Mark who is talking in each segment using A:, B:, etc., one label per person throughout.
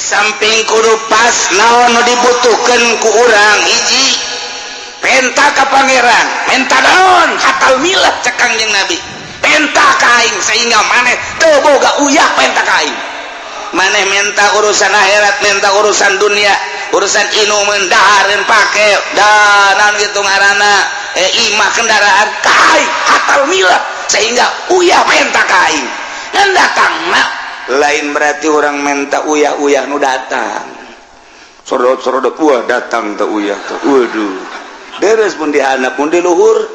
A: Samping kudu pas naon nu dibutuhkan ku urang, hiji penta ka Pangeran, menta naon hatal milah cek Kangjeng Nabi, penta ka aing sehingga maneh teu boga uyah. Penta ka aing, maneh minta urusan akhirat, minta urusan dunia, urusan inuman, dahareun, pake dan naon gitu ngaranna, imah, kendaraan, ka aing hatal milah sehingga uyah penta ka aing dan datang. Nah, lain berarti orang minta uyah-uyah nu datang sorot-sorot, wah, datang teh uyah tuh. Waduh, deres pun dihandap pun di luhur,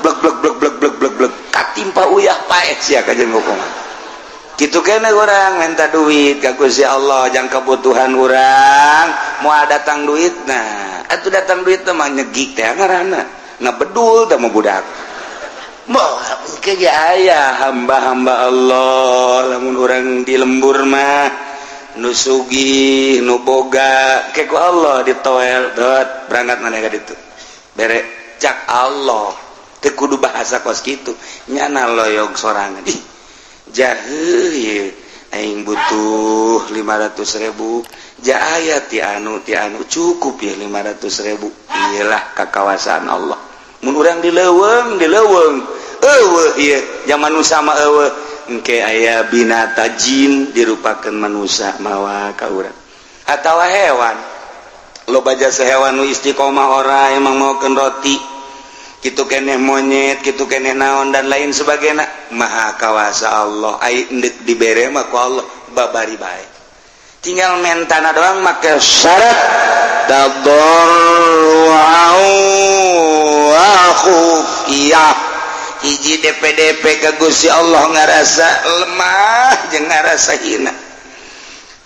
A: blek blek blek blek blek blek blek, katimpa uyah, paeh sia kajen ngomong gitu. Kene orang minta duit ka Gusti Allah jang kebutuhan orang, mau datang duit. Nah, atuh datang duit teh mah nyegik teh ngaranna, ngabedul teh mah budak. Mau ke aya hamba-hamba Allah lamun orang di lembur mah nu sugih, nu boga, ke ku Allah ditoel, dot berangkat mana ka ditu, bere cak Allah teu kudu bahasa kos kitu, nyana loyog sorangan. Ih, jahe ye, aing butuh 500 ribu, ja aya ti anu ti anu, cukup ya 500 ribu. Iyalah kakawasaan Allah mun urang di leuweung, di leuweung eueuh ieu zaman nu sama eueuh, engke aya binata jin dirupakeun manusia mawa ka urang atawa hewan. Loba jasa hewan nu istiqomah ora emang maokeun roti kitu keneh, monyet kitu keneh, naon dan lain sebagainya. Maha kawasa Allah, ai endek dibere mah ku Allah babari bae, tinggal mentana doang make syarat tadarru'an wa khufiyah. Hiji DPDP ke Gusti Allah ngarasa lemah jeung ngarasa hina,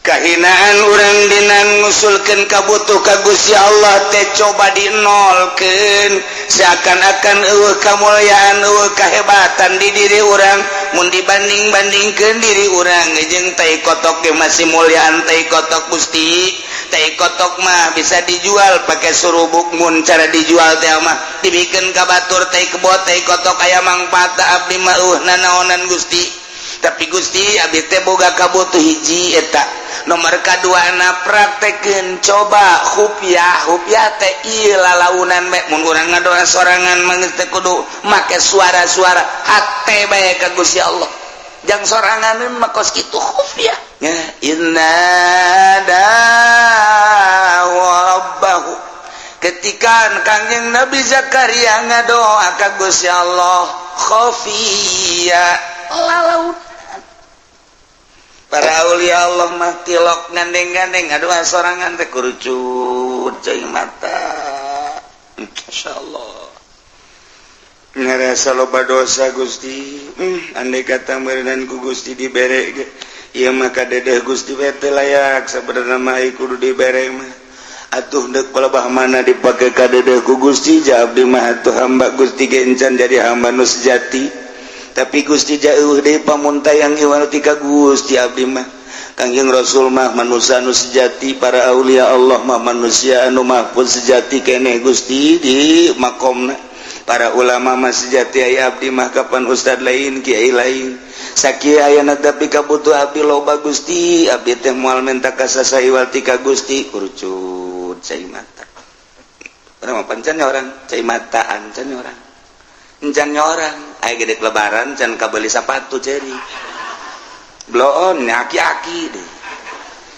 A: kahinaan urang dina ngusulkeun kabutuh ka Gusti Allah teh coba dinolkeun, seakan-akan eueuh kamulyaan, eueuh kahebatan di diri urang mun dibanding-bandingkeun diri urang jeung tai kotok ge masih mulyaan tai kotok. Gusti, tai kotok mah bisa dijual pakai surubuk, mun cara dijual teh mah dibikeun ka batur tai kebo, tai kotok aya mangfaat. Abdi mah eueuh nanaonan, Gusti, tapi Gusti, abdi teh boga kabutuh hiji eta. Nomor kadua na praktekeun coba khufyah. Khufyah teh ieu lalaunan bae. Mun urang ngadoa sorangan mah geus teu kudu make suara-suara, hate bae ka Gusti Allah jang sorangan mah kos kitu khufyah ya. Inna rabbahu, ketika Kangjeng Nabi Zakaria ngadoa ka Gusti Allah khafiya, lalaun. Para aulia Allah mah tilok gandeng-gandeng ngadoa sorangan teh kurucut cai mata. Masyaallah, ngerasa loba dosa, Gusti. Andai kata meureunan ku Gusti dibere ge ieu mah kadedeh Gusti teh layak sabenerna mah, kudu dibere mah atuh. Deuk palebah mana dipake kadedeh ku Gusti? Ja abdi mah atuh hamba Gusti ge encan jadi hamba nu sejati, tapi Gusti jauh deui pamuntayang iwal ti ka Gusti abdi mah. Kangjeng Rasul mah manusia anu sejati, para aulia Allah mah manusia anu mahfuz sejati keneh Gusti di makomna, para ulama mah sejati, aya abdi mah kapan ustad lain, kiai lain, sakieu ayana, tapi kabutuh abdi loba, Gusti. Abdi teh moal menta ka saha iwal ti ka Gusti. Kurucut cai mata. Urang mah pancan orang cai mata, ancan orang, encan orang aya gede lebaran can kabeli sepatu, ceri bloon aki-aki deh.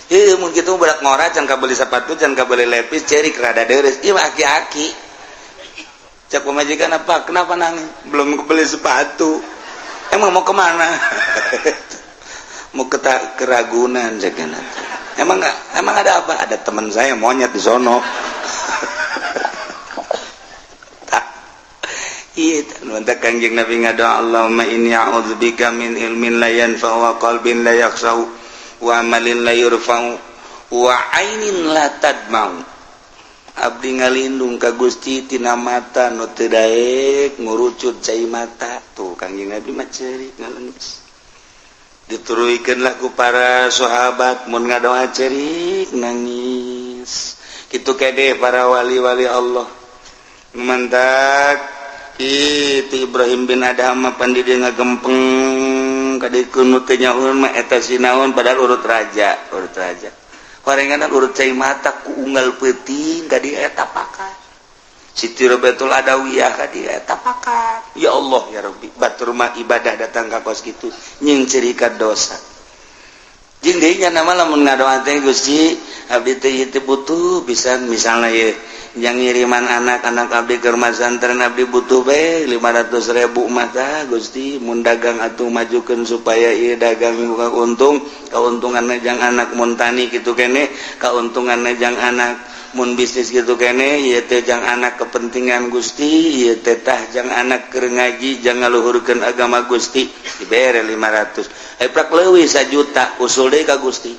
A: Heuh, mun kitu budak ngora can kabeli sepatu, can kabeli lepis, ceri rada deres. Ieu mah aki-aki. Cak pamajikan, "Apa, kenapa nangis?" "Belum kebeli sepatu." "Emang mau kemana?" "Mau ke Keragunan," cek. "Emang nggak, emang ada apa?" "Ada teman saya monyet di sono." Iya, Kangjeng Nabi ngadoa, "Allahumma inni a'udzubika min ilmin la yanfa'u wa qalbin la yakhsha'u wa amalin la yurfa'u wa ainin la tadma'u." Abdi ngalindung ka Gusti tina mata nu teu daek ngurucut cai mata. Tuh, Kangjeng Nabi mah ceurik ngalengis. Dituruikeun lah ku para sahabat, mun ngadoa ceurik nangis. Kitu kede para wali-wali Allah. Mantak itu Ibrahim bin Adham pan di dieu ngagempeng ka dieu nu teu nyaun mah eta sinaon, padahal urut raja, urut raja. Horenganan urut cai mata ku unggal peuting ka dieu eta pakan. Siti Robiatul Adawiyah ka dieu eta pakan. Ya Allah ya Rabbi, batur mah ibadah datang ka kos kitu nyingcirikan dosa. Jeung deui nya nama lamun ngadoa teh Gusti, abdi teh ieu teh butuh pisan misalna ieu yang ngiriman anak-anak abdi ke rumah santren, abdi butuh be 500.000 mah tah Gusti, mun dagang atuh majukeun supaya ieu dagang buka untung, keuntunganna jang anak, mun tani kitu kene keuntunganna jang anak, mun bisnis gitu kene ieu teh jang anak kepentingan Gusti, ieu teh tah jang anak keur ngaji, jang ngaluhurkeun agama Gusti, dibere 500 eh prak leuwih 1 juta, usul deui ka Gusti.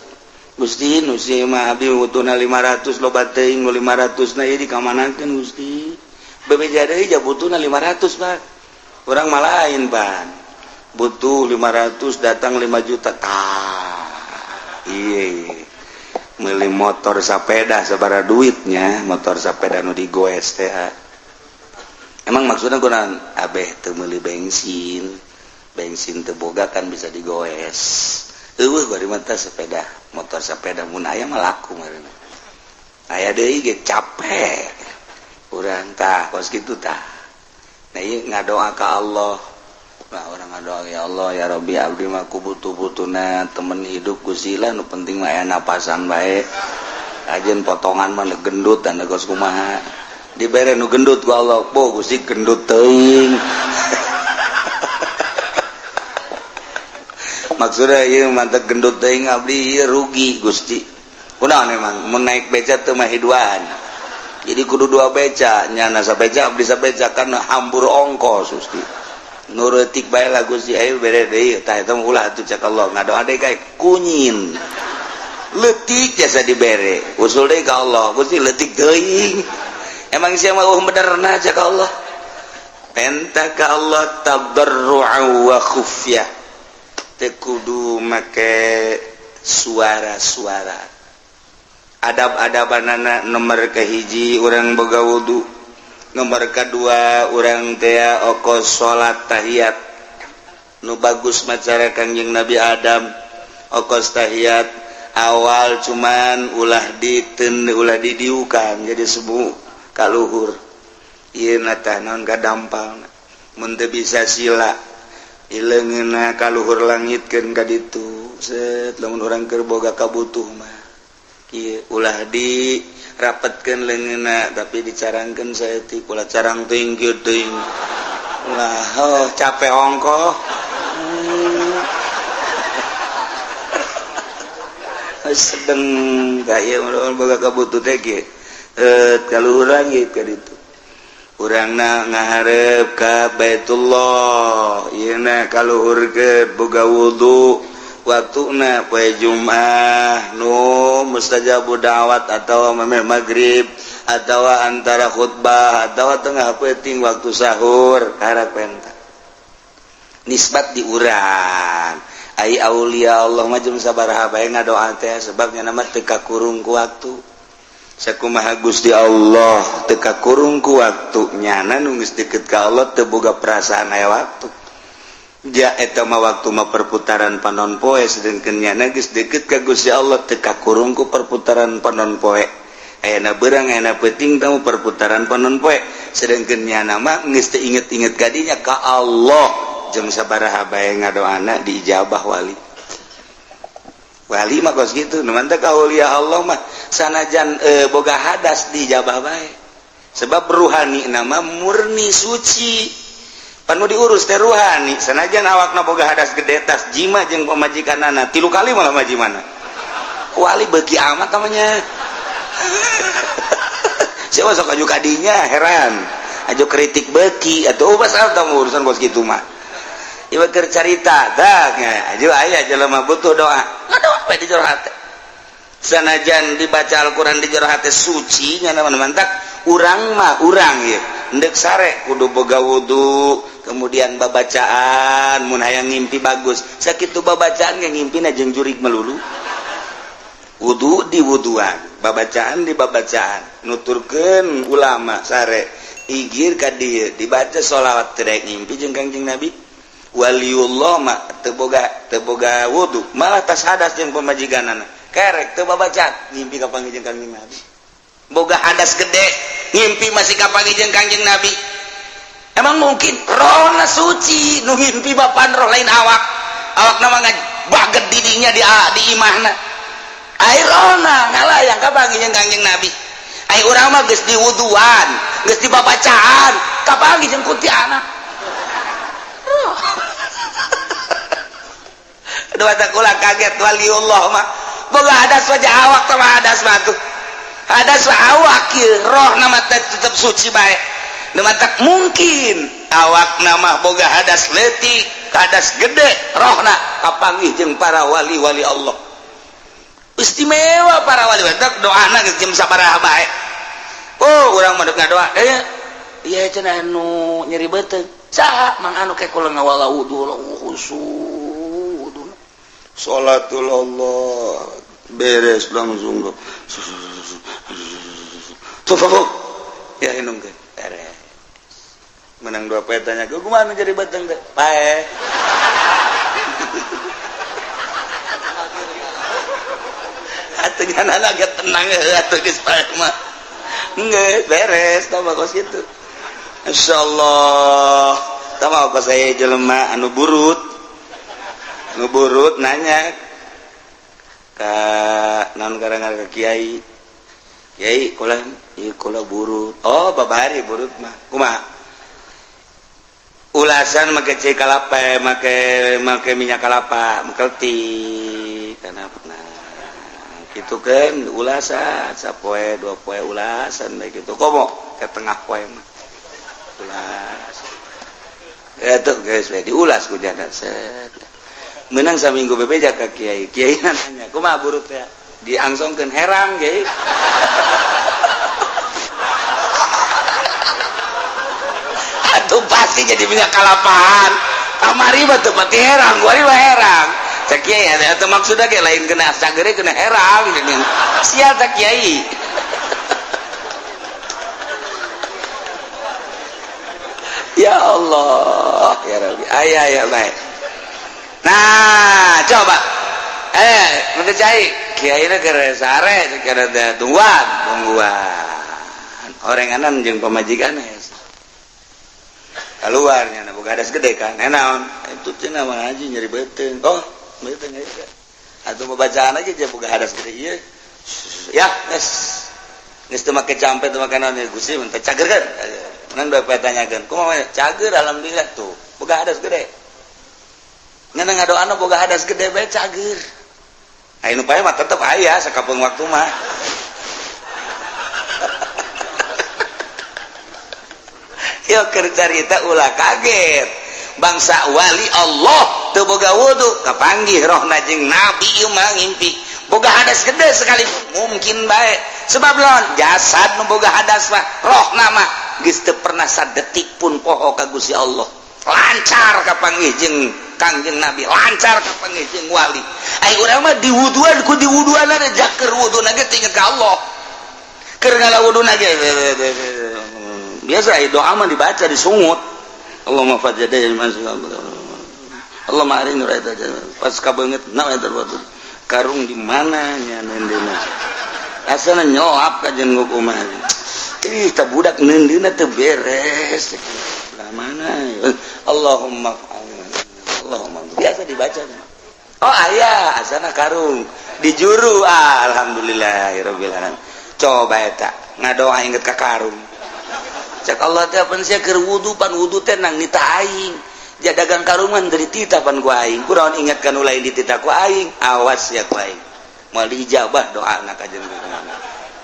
A: Gusti, nu si mah abdi butuhna 500, loba teuing nu 500 na ieu dikamanakeun Gusti? Bebeja deui ja butuhna 500, Pak. Urang mah lain pan butuh 500 datang 5 juta tah, iya meuli motor sepeda sabaraha duitnya, motor sepeda nu digoes teh. Emang maksudnya kunaon? Abeh teu meuli bensin, bensin teu boga kan bisa digoes. Eueuh bari mah sepeda motor sepeda mun aya mah laku meureun, aya deui ge capek urang tah kos kitu tah. Nah, ieu ngadoa ka Allah. Nah, urang ngadoa, ya Allah ya Rabbi, abdi mah ku butuh-butuhna temen hidup Gusti lah, nu penting mah aya napasan bae, ajeun potongan mah gendut dan kos kumaha. Dibere nu gendut ku Allah. Po Gusti, gendut teuing. Maksudnya ieu mantep gendut teuing, abdi ieu rugi Gusti. Kunaon emang mun naik beca teu mah duaan, jadi kudu dua beca, nyana sabeca abdi sabeca, kan hambur ongkos Gusti. Nurutik bae lah Gusti, ayo bere deui tah. Eta ulah atuh cek Allah. Ngadoa deui kae kunyin leutik jasa dibere, usul deui ka Allah, Gusti, leutik teuing, emang sia mah benerna? Cek Allah, penta ka Allah tadarru'a wa khufyah, teu kudu make suara-suara. Adab-adabanana, nomor kahiji urang boga wudu, nomor kedua urang teh okos salat tahiyat nu bagus macara Kangjeng Nabi Adam, okos tahiyat awal cuman ulah diten, ulah didiukan, jadi sebu kaluhur ieu na tah naon kadampal. Mun teu bisa sila, ileungeunna kaluhur langitkeun ka ditu set. Lamun urang keur boga kabutuh mah kieu, ulah di rapetkeun leungeunna tapi dicarangkeun saeutik, ulah carang teuing kieu teuing, ulah. Oh, capek ongkoh. Sedeng gaya boga kabutuh teh kieu, kaluhur langit ka ditu, urangna ngaharep ka Baitullah, ieu na kaluhur ke, boga wudu, waktuna poe Jumat nu mustajabu da'wat atau memeh maghrib atau antara khutbah atau tengah peuting waktu sahur, karak penta nisbat di urang. Ai aulia Allah mah jeung sabaraha bae ngadoa teh, sebabnya nama teu kakurung ku waktu. Sakumaha Gusti Allah teu kakurung ku waktu, nyana nu geus deket ka Allah teu boga perasaan aya waktu. Ja eta mah waktu mah perputaran panon poe, sedengkeun nyana geus deket ka Gusti Allah teu kakurung ku perputaran panon poe. Ayana beurang, ayana peuting tamu perputaran panon poe, sedengkeun nyana mah geus teu inget-inget kadinya ka Allah, jeung sabaraha bae ngadoana diijabah. Wali wali mah kos kitu. Nu mantap aulia Allah mah sanajan boga hadas diijabah bae, sebab ruhani nama murni suci, panu diurus teh ruhani. Sanajan awakna boga hadas gede, tas jima jeung pamajikanana tilu kali malah majimana, wali beuki amat namanya. Siapa sok aju kadinya heran, aju kritik beuki atau oh, pasal tamu urusan kos kitu mah. Ieu keur carita dah, aju aya jelema butuh doa, ngadoa we di jero hate, sanajan dibaca Al-Qur'an di jero hate suci nya. Mantak urang mah urang ieu endek sare kudu boga wudu, kemudian babacaan mun hayang ngimpi bagus. Sakitu babacaan ge ngimpina jeung jurig melulu. Wudu di wuduan, babacaan di babacaan. Nuturkeun ulama, sare igir ka dieu dibaca sholawat teu ngimpi jeung Kangjeng Nabi. Waliullah mah teu boga wudu, malah tas hadas jeung pamajikanana. Kerek teu babacaan ngimpi kapanggih jeung Kangjeng Nabi. Boga hadas gede ngimpi masih kapanggih jeung Kangjeng Nabi. Emang mungkin rohna suci nu ngimpi bapan roh lain awak. Awak nama baget didinya di imahna. Ai rohna ngalayang kapanggih jeung Kangjeng Nabi. Ai urang mah geus diwuduan, geus dibabacaan, kapanggih jeung kuntilanak. Aduh, kula kaget waliullah mah. Boga hadas wajah awak sama hadas mah tuh. Hadas mah awak ieu, roh nama tetep suci bae. Nu matak mungkin awak nama boga hadas leutik, hadas gede, rohna kapanggih jeung para wali-wali Allah. Istimewa para wali watak doana geus jam sabaraha bae. Oh, urang mah ngadoa. Ieu cenah anu nyeri beuteung. Saha mang anu ke kula ngawala wudu khusyuk. Salatul Allah beres langsung tuh ya inungkeun beres menang dua poe tanya gua kumaha jadi beuteung teh pae atuh nyana agak tenang atuh geus pae mah geus beres tah kos kitu insyaallah tah mah kos aya jelema anu burut ngeburut nanya ka naon gara-gara ke kiai kiai kula ieu kula burut oh babari burut mah kumaha ulasan make cai kalapa make minyak kalapa mengkelti kana nah kitu kan ulasan sapoe dua poe ulasan bae kitu komo ke tengah poe mah ulas eta geus we diulas ku jana set menang saminggu bebeja ka kiai kiai nanya kumaha burut ya diangsongkeun herang kiai atuh pasti jadi minyak kalapaan kamari mah teu pati herang gua mah herang cek kiai atuh maksudna ge lain kena sagere kena herang sial tak kiai ya Allah ya Rabbi aya ya baik. Nah, coba. Nanti cai, kiai na keur sare, keur tungguan, tungguan. Orenganan jeung pamajikan keluar nya boga hadas gede kan. Naon? Itu cenah mah haji nyeri beuteung. Oh, beuteung ieu. Atuh babacaan aja je boga hadas gede ieu. Ya, geus. Geus teu make campe teu make naon Gusti mun teh cager kan. Menang dua tanyakeun. Kumaha cager alhamdulillah tuh. Boga hadas gede. Ngan ngadoana boga hadas gede bae cager. Aya nu pae mah tetep aya sakapeung waktu mah. Yo keur carita ulah kaget. Bangsa wali Allah teu boga wudu kapanggih rohna jeung nabi ieu mah ngimpi. Boga hadas gede sekali mungkin bae. Sebab lawan jasad nu boga hadas mah rohna mah geus teu pernah sadetik pun poho ka Gusti Allah. Lancar kapanggih jeung Kangjeng Nabi, lancar kapanggih jeung wali. Ai urang mah diwuduan ku diwuduan ada jaker wuduna ge inget ka Allah. Keur ngala wuduna ge biasa ai doa mah dibaca disungut. Allahumma fajjada Allahumma arini raita pas kabeungeut na eta karung di mana nya neundeuna. Asana nyolap ka jeung kumaha. Ih tah budak neundeuna teu beres. Lah mana? Allahumma Allahumma biasa dibaca. Oh ayah asana karung dijuru alhamdulillahirabbil alamin. Coba eta ngadoa inget ka karung. Cek Allah teh pan sia keur wudu pan wudu teh nang nita aing. Ja dagang karungan dari tita pan ku aing. Kunaon inget ka nu lain ditita ku aing. Awas ya ku aing. Moal diijabah doana ka jeung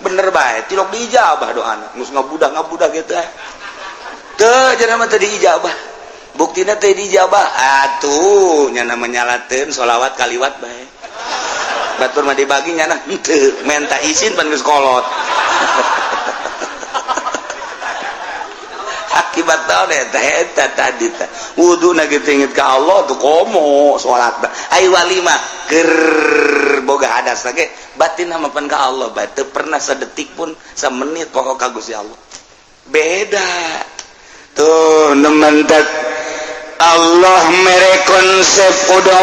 A: bener bae tilok diijabah doana. Geus ngabudah-ngabudah kitu eh. Teu cenah mah teu diijabah. Buktina teh dijabah atuh nyana menyalateun sholawat kaliwat bae batur mah dibagi nyana henteu menta izin pan geus kolot akibat naon eta eta tadi teh wuduna ge inget ka Allah tuh komo salat ai wali mah keur boga hadas ge batin mah pan ka Allah bae teu pernah sadetik pun samenit poho ka Gusti Allah beda tuh nemen. Allah mere konsep ud'u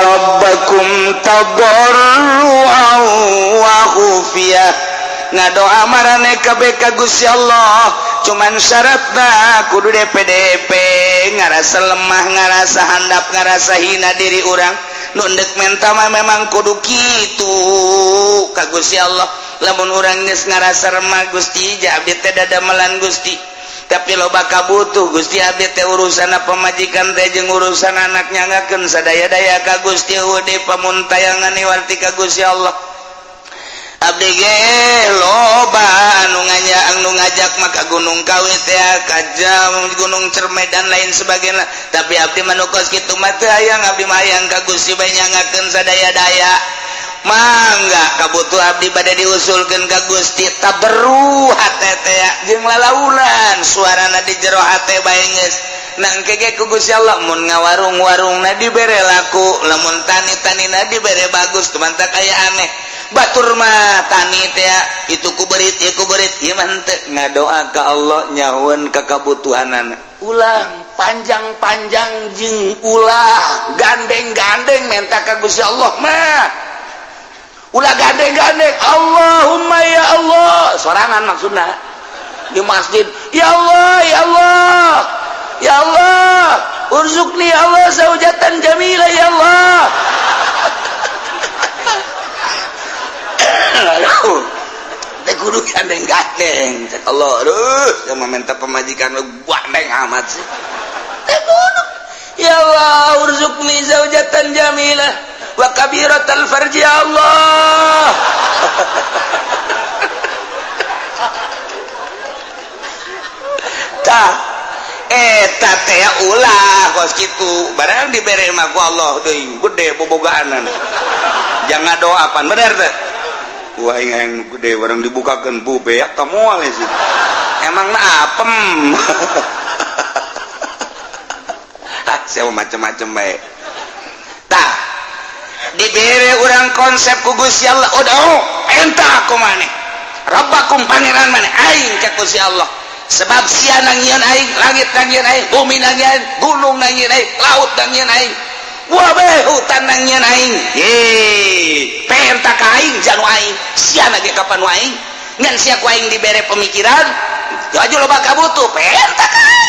A: rabbakum tadarru'an wa khufiyah. Ngadoa marane kabeh ka Gusti Allah, cuman syaratna kudu DPDP, ngarasa lemah, ngarasa handap, ngarasa hina diri urang. Nu ndek menta mah memang kudu kitu ka Gusti Allah. Lamun urang geus ngarasa remah, Gusti, ja abdi teh dadamelan Gusti, tapi loba kabutuh Gusti, abdi teh urusan pamajikan teh jeung urusan anak, nyangakeun sadaya-daya ka Gusti, eueuh deui pamuntayangan warti ka Gusti Allah. Abdi ge loba anu nganya, anu ngajak maka Gunung Kawi teh, ka jam Gunung Cerme dan lain sebagainya, tapi abdi mah nu kos kitu mah teu hayang. Abdi mah hayang ka Gusti bae, nyangakeun sadaya-daya. Mangga kabutuh abdi bade diusulkeun ka Gusti. Tabarru hate teh jeung lalaunan suarana di jero hate bae geus nangke ge ku Gusti Allah. Mun ngawarung-warungna dibere laku, lamun tani-tanina dibere bagus. Tumantak aya aneh, batur mah tani teh itu ku berit, ieu ku berit, ieu mah henteu. Ngadoa ka Allah, nyahueun ka kabutuhanana. Ulah panjang-panjang jeung ulah gandeng-gandeng menta ka Gusti Allah mah. Ulah gandeng-gandeng, Allahumma ya Allah, sorangan maksudna di masjid, ya Allah, ya Allah, ya Allah, urzuqni ya Allah zaujatan jamila ya Allah. Aduh, teh kudu gandeng-gandeng cek Allah. Aduh, yang meminta pemajikan lu gandeng amat sih. Teh kudu ya Allah urzuqni zaujatan jamilah wa kabiratal farji ya Allah. Tah eta teh ulah kos kitu, barang dibere mah ku Allah deui gede bobogaanan. Jangan doa pan bener teh. Wah, yang gede barang dibukakeun bu beak ka moal sih. Emang na apem. Ah, saya macem-macem bae. Tah, dibere urang konsep ku Gusti Allah, ud'u enta ku maneh. Rabbakum pangeran maneh aing ka Gusti Allah. Sebab sia nangieun aing, langit nangieun aing, bumi nangieun, gunung nangieun aing, laut nangieun aing. Wabeh hutan nangieun aing. Ye, penta ka aing janu aing, sia ge kapan aing. Ngan sia ku aing dibere pemikiran, aju loba kabutuh, penta ka aing.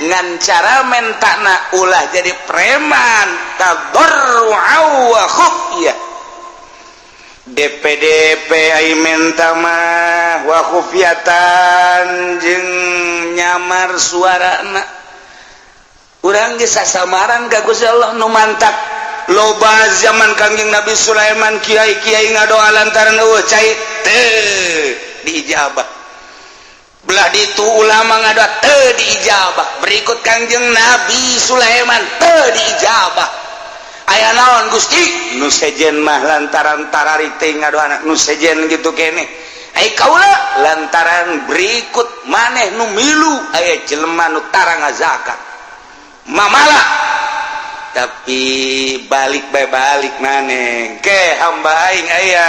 A: Ngan cara mentana ulah jadi preman, tadarru'a wa khufyah. DPDP ai menta mah wa khufyatan jeung nyamar suarana. Urang geus sasamaran ka Gusti Allah nu mantak loba zaman Kangjeng Nabi Sulaiman kiai-kiai ngadoa lantaran eueuh cai teu diijabah. Belah ditu ulama ngadoa teu diijabah. Berikut Kangjeng Nabi Sulaiman teu diijabah. Aya naon Gusti? Nu sejen mah lantaran tararik teh ngadoana, nu sejen gitu keneh. Ai kaula lantaran berikut maneh nu milu aya jelema nu tara ngazakat. Mamala tapi balik bae balik maneh ke hamba aing aya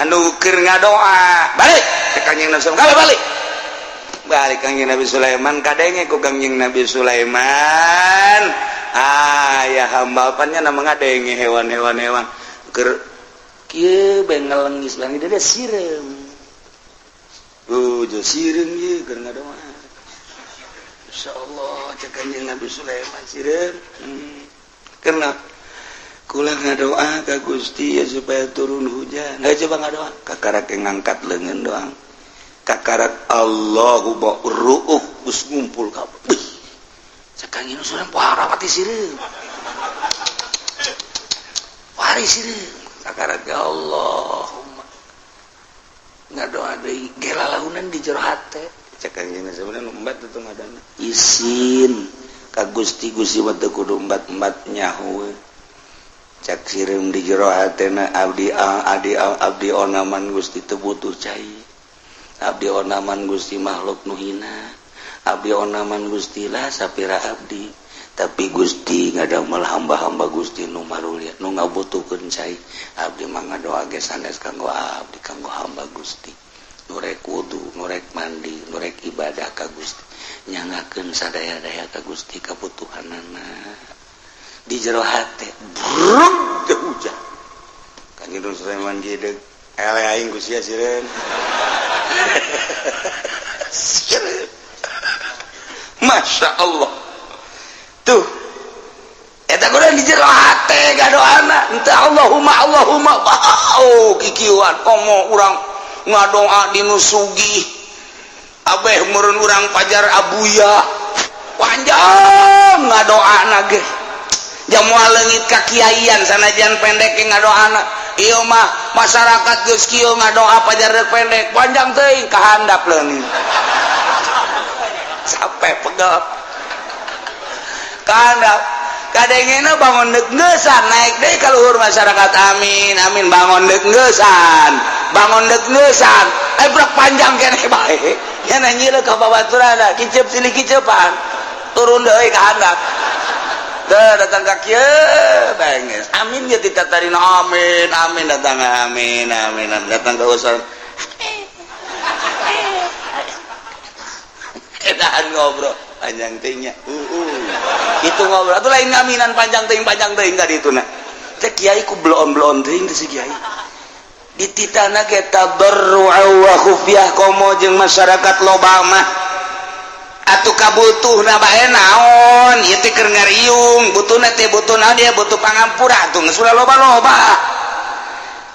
A: anu keur ngadoa balik ke Kangjeng Nabi Sulaiman, balik balik Kangjeng Nabi Sulaiman kadenge ku Kangjeng Nabi Sulaiman. Ah ya hamba apanya nama ngadenge hewan-hewan hewan keur kieu bae ngelengis bangi dia sireum. Jo sireum ieu keur ngadoa. Insyaallah cek Kangjeng Nabi Sulaiman sireum. Karena kula ngadoa ka Gusti ya supaya turun hujan. Nah, coba ngadoa kakarak ngangkat leungeun doang. Kakarak Allahu ba'ruuh geus ngumpul kabeh. Cek Kangjeng Sulaiman parapati sireum. Wari sireum. Kakarak ya Allahumma. Ngadoa deui gelalaunan di jero hate. Cek Kangjeng sebenarnya embat itu ngadana isin ka Gusti Gusti mah teu kudu embat-embat nyaho. Cek sireum di jero hatena abdi abdi abdi onaman Gusti teu butuh cai. Abdi onaman Gusti makhluk nu hina. Abdi onaman Gusti lah sapira abdi. Tapi Gusti ngadamel hamba-hamba Gusti nu marulia nu ngabutuhkeun cai. Abdi mah ngadoa ge sanes kanggo abdi, kanggo hamba Gusti. Nu rek wudu, nu rek mandi, nu rek ibadah ka Gusti, nyangakeun sadaya-daya ka Gusti kabutuhanana. Di jero hate brug teh hujan. Kanjeng Sulaiman gideg, ele aing ku sia sireun. Sireun. Masya Allah. Tuh. Eta kudu di jero hate gadoana, henteu Allahumma Allahumma. Wow, kikieuan komo urang ngadoa di nu sugih. Abeh meureun urang pajar abuya. Panjang ngadoana ge. Jamual leungit ka kiaian sanajan pendek ge ngadoana. Ieu mah masyarakat geus kieu ngadoa pajar rek pendek, panjang teuing kahandap leungit. Sampai pegel. Kahandap. Kadengena bangun dek ngeusan naik deui ka luhur masyarakat, amin amin bangun dek ngeusan, bangun dek ngeusan. Eh brak panjang keneh bae. Nya nanyieun ka babaturanna, kiceup silih kiceupan. Turun deui ka handap. Teu datang ka kieu bae geus. Amin ge titatarina amin amin datang amin amin datang ka usaha. Edahan ngobrol panjang teuing nya. Itu ngobrol atuh lain ngaminan panjang teuing ka ditu na. Teh kiai ku bloon-bloon teuing teh si kiai. Dititana ge tabarru'a wa khufyah komo jeung masyarakat loba mah. Atuh kabutuhna bae naon? Ieu teh keur ngariung, butuhna teh butuh naon dia butuh pangampura atuh geus ulah loba-loba.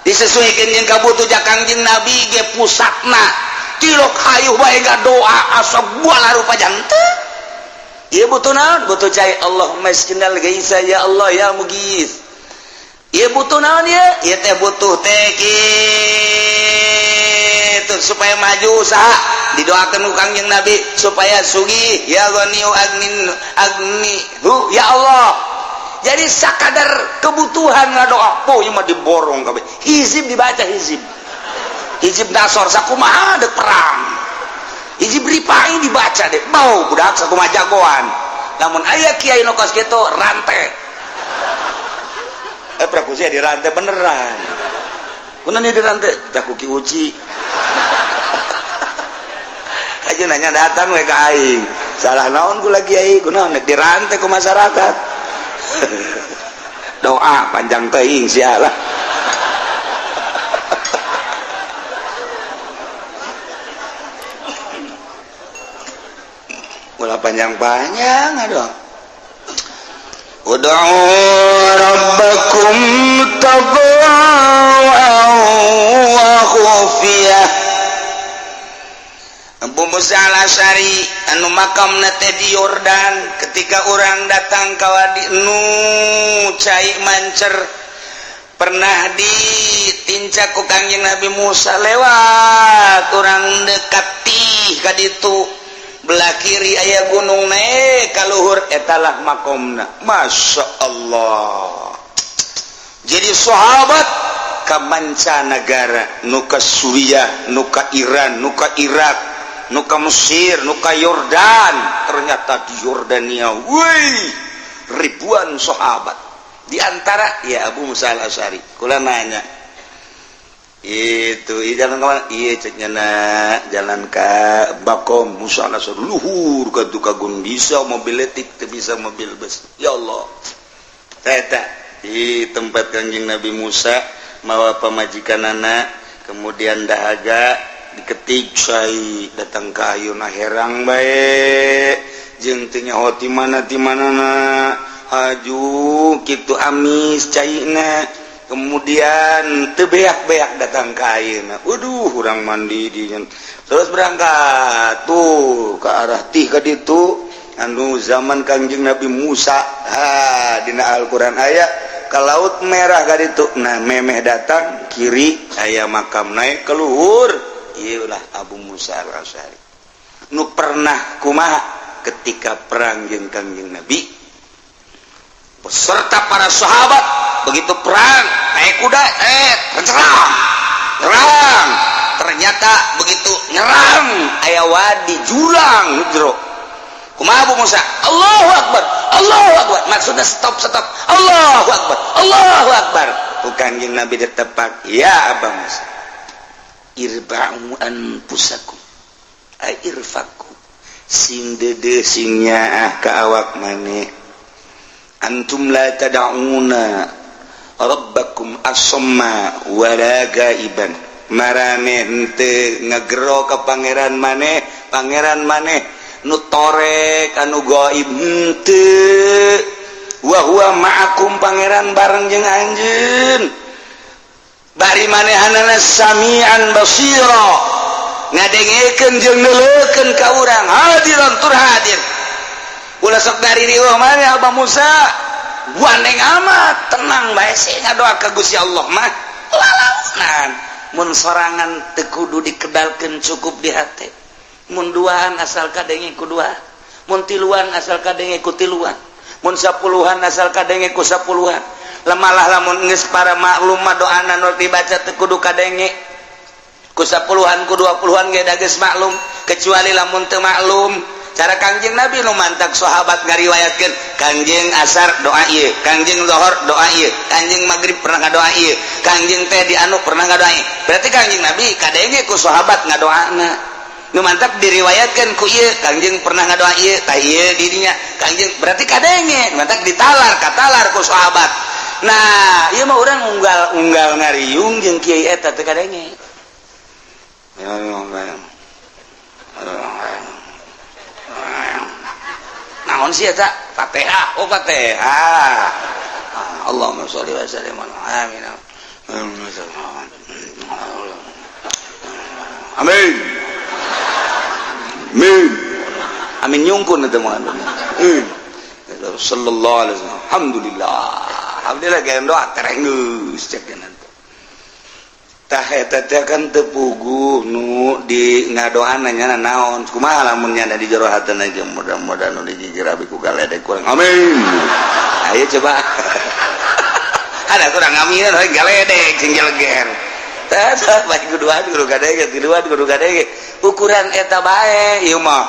A: Disesuaikan jeung kabutuh ja Kangjeng Nabi ge pusatna. Tilok hayuh bae ngadoa asa buala rupa janteu. Ieu butuh naon? Butuh cai Allahumma iskinal gaisa ya Allah ya mugis. Ieu butuh naon ieu? Ieu teh butuh teh kitu supaya maju usaha. Didoakeun ku Kangjeng Nabi supaya sugih ya ghaniyu agnin agni hu ya Allah. Jadi sakadar kebutuhan ngadoa, poh ieu mah diborong kabeh. Hizib dibaca hizib. Hizib nasor sakumaha dek perang. Hizib ripai dibaca deh, bau budak sakumaha jagoan. Namun aya kiai nu kos kitu rantai. Praku sia dirantai beneran. Kunaon ieu dirantai? Tah ku Ki Uci. Aja nanya datang we ka aing. Salah naon ku lagi kiai, kunaon nek dirantai ku masyarakat. Doa panjang teuing sia lah. Ulah panjang-panjang aduh. Ud'u rabbakum tadarruan wa khufiyah. Abu Musa al-Asy'ari anu makamna teh di Yordan ketika orang datang ka wadi nu cai mancer pernah ditincak ku Kangjeng Nabi Musa lewat orang dekat tih ka ditu belah kiri aya gunung naik ka luhur etalah makomna. Masya Allah. Jadi sahabat ka mancanagara nu ka Suriah, nu ka Iran, nu ka Irak, nu ka Mesir, nu ka Yordan. Ternyata di Yordania wih ribuan sahabat. Di antara ya Abu Musa al-Asy'ari. Kula nanya itu jalan kemana? Iya ceknya nak jalan ke Bakom Musa al-Asy'ari luhur ka tukagun bisa mobil letik teu bisa mobil bus. Ya Allah. Eta di tempat Kangjeng Nabi Musa mawa pamajikanana kemudian dahaga diketik cai datang ka ayeuna herang bae jeung teu nyaho ti mana ti manana haju kitu amis caina kemudian teu beak-beak datang ka ayeuna waduh urang mandi di terus berangkat tuh ke arah tih ka ditu anu zaman Kangjeng Nabi Musa ha dina Al-Qur'an aya ke Laut Merah ka ditu nah memeh datang kiri aya makam naik ke luhur ieu lah Abu Musa al-Asy'ari nu pernah kumaha ketika perang jeung Kangjeng Nabi beserta para sahabat begitu perang naik kuda nyerang nyerang ternyata begitu nyerang aya wadi jurang jero kumaha Abu Musa Allahu Akbar Allahu Akbar maksudnya stop stop Allahu Akbar Allahu Akbar ku Kangjeng Nabi ditepak ya Abu Musa Irba'u anfusakum ay irfaku sing dede sing nyaah ka awak maneh. Antum la tad'una rabbakum asamma wala gaiban. Marane henteu ngagero ka pangeran maneh, pangeran maneh nu torek anu gaib henteu. Wa huwa ma'akum, pangeran bareng jeung anjeun. Bari manehanana samian basira, ngadengekeun jeung neuleukeun ka urang, hadiran tur hadir. Ulah sok dari riweuh maneh Abah Musa, gandeng amat, tenang bae sih ngadoa ka Gusti Allah mah lalaunan. Mun sorangan teu kudu dikedalkeun, cukup di hate. Mun duaan asal kadenge ku dua, mun tiluan asal kadenge ku tiluan, mun sapuluhan asal kadenge ku sapuluhan. Lemalah lamun geus para maklum mah doana nu dibaca teu kudu kadenge ku sapuluhan ku 20-an ge da geus maklum, kecuali lamun teu maklum cara Kangjeng Nabi nu mantak sahabat ngariwayatkeun Kangjeng asar doa ieu, Kangjeng zuhur doa ieu, Kangjeng maghrib pernah ngadoa ieu, Kangjeng teh di anu pernah ngadoa ieu. Berarti Kangjeng Nabi kadenge ku sahabat ngadoana. Nu mantak diriwayatkeun ku ieu Kangjeng pernah ngadoa ieu, tah ieu didinya Kangjeng berarti kadenge, mantak ditalar katalar ku sahabat. Nah, ieu mah urang unggal-unggal ngariung jeung kiai eta teu kadenge. Ya, ya, naon sih eta? Fatihah. Oh, Fatihah. Allahumma sholli wa sallim ala amin. Amin. Amin. Amin nyungkun eta mah. Amin. Sallallahu alaihi wasallam. Alhamdulillah. Alhamdulillah gaya doa terenggeus cek nanti. Tah eta teh kan teu puguh nu di ngadoana nya naon. Kumaha lamun nya di jero hatena aja mudah-mudahan nu digigir abi ku galedek kurang. Amin. Ayo coba. Ada kurang aminan we galedek sing jeleger. Tah bae kuduan kudu kadenge, tiluan kudu kadenge. Ukuran eta bae ieu mah.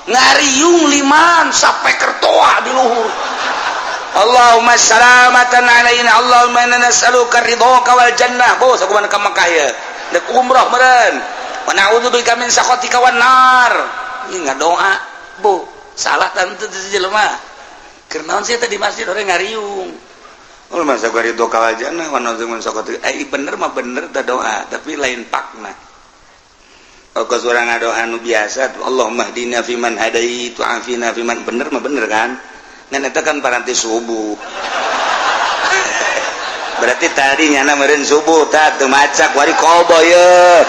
A: Ngariung liman sampai kertoa di luhur. Allahumma salamatan alaina, Allahumma inna nas'aluka ridhoka wal jannah. Bos aku mana ka Mekah ya. Dek umroh meureun. Wa na'udzubika min sakhatika wan nar. Ieu ngadoa. Bu, salah tante teu jelema. Keur naon sih teh di masjid orang ngariung. Oh, masa gua ridhoka wal jannah wa na'udzubika min sakhatika. Eh bener mah bener teh doa, tapi lain pakna. Kos urang ngadoa nu biasa, Allahumma hdina fiman hadait wa afina fiman, bener mah bener kan? Ngan eta kan paranti subuh. Berarti tadi nyana meureun subuh tah teu macak wari kobo ye.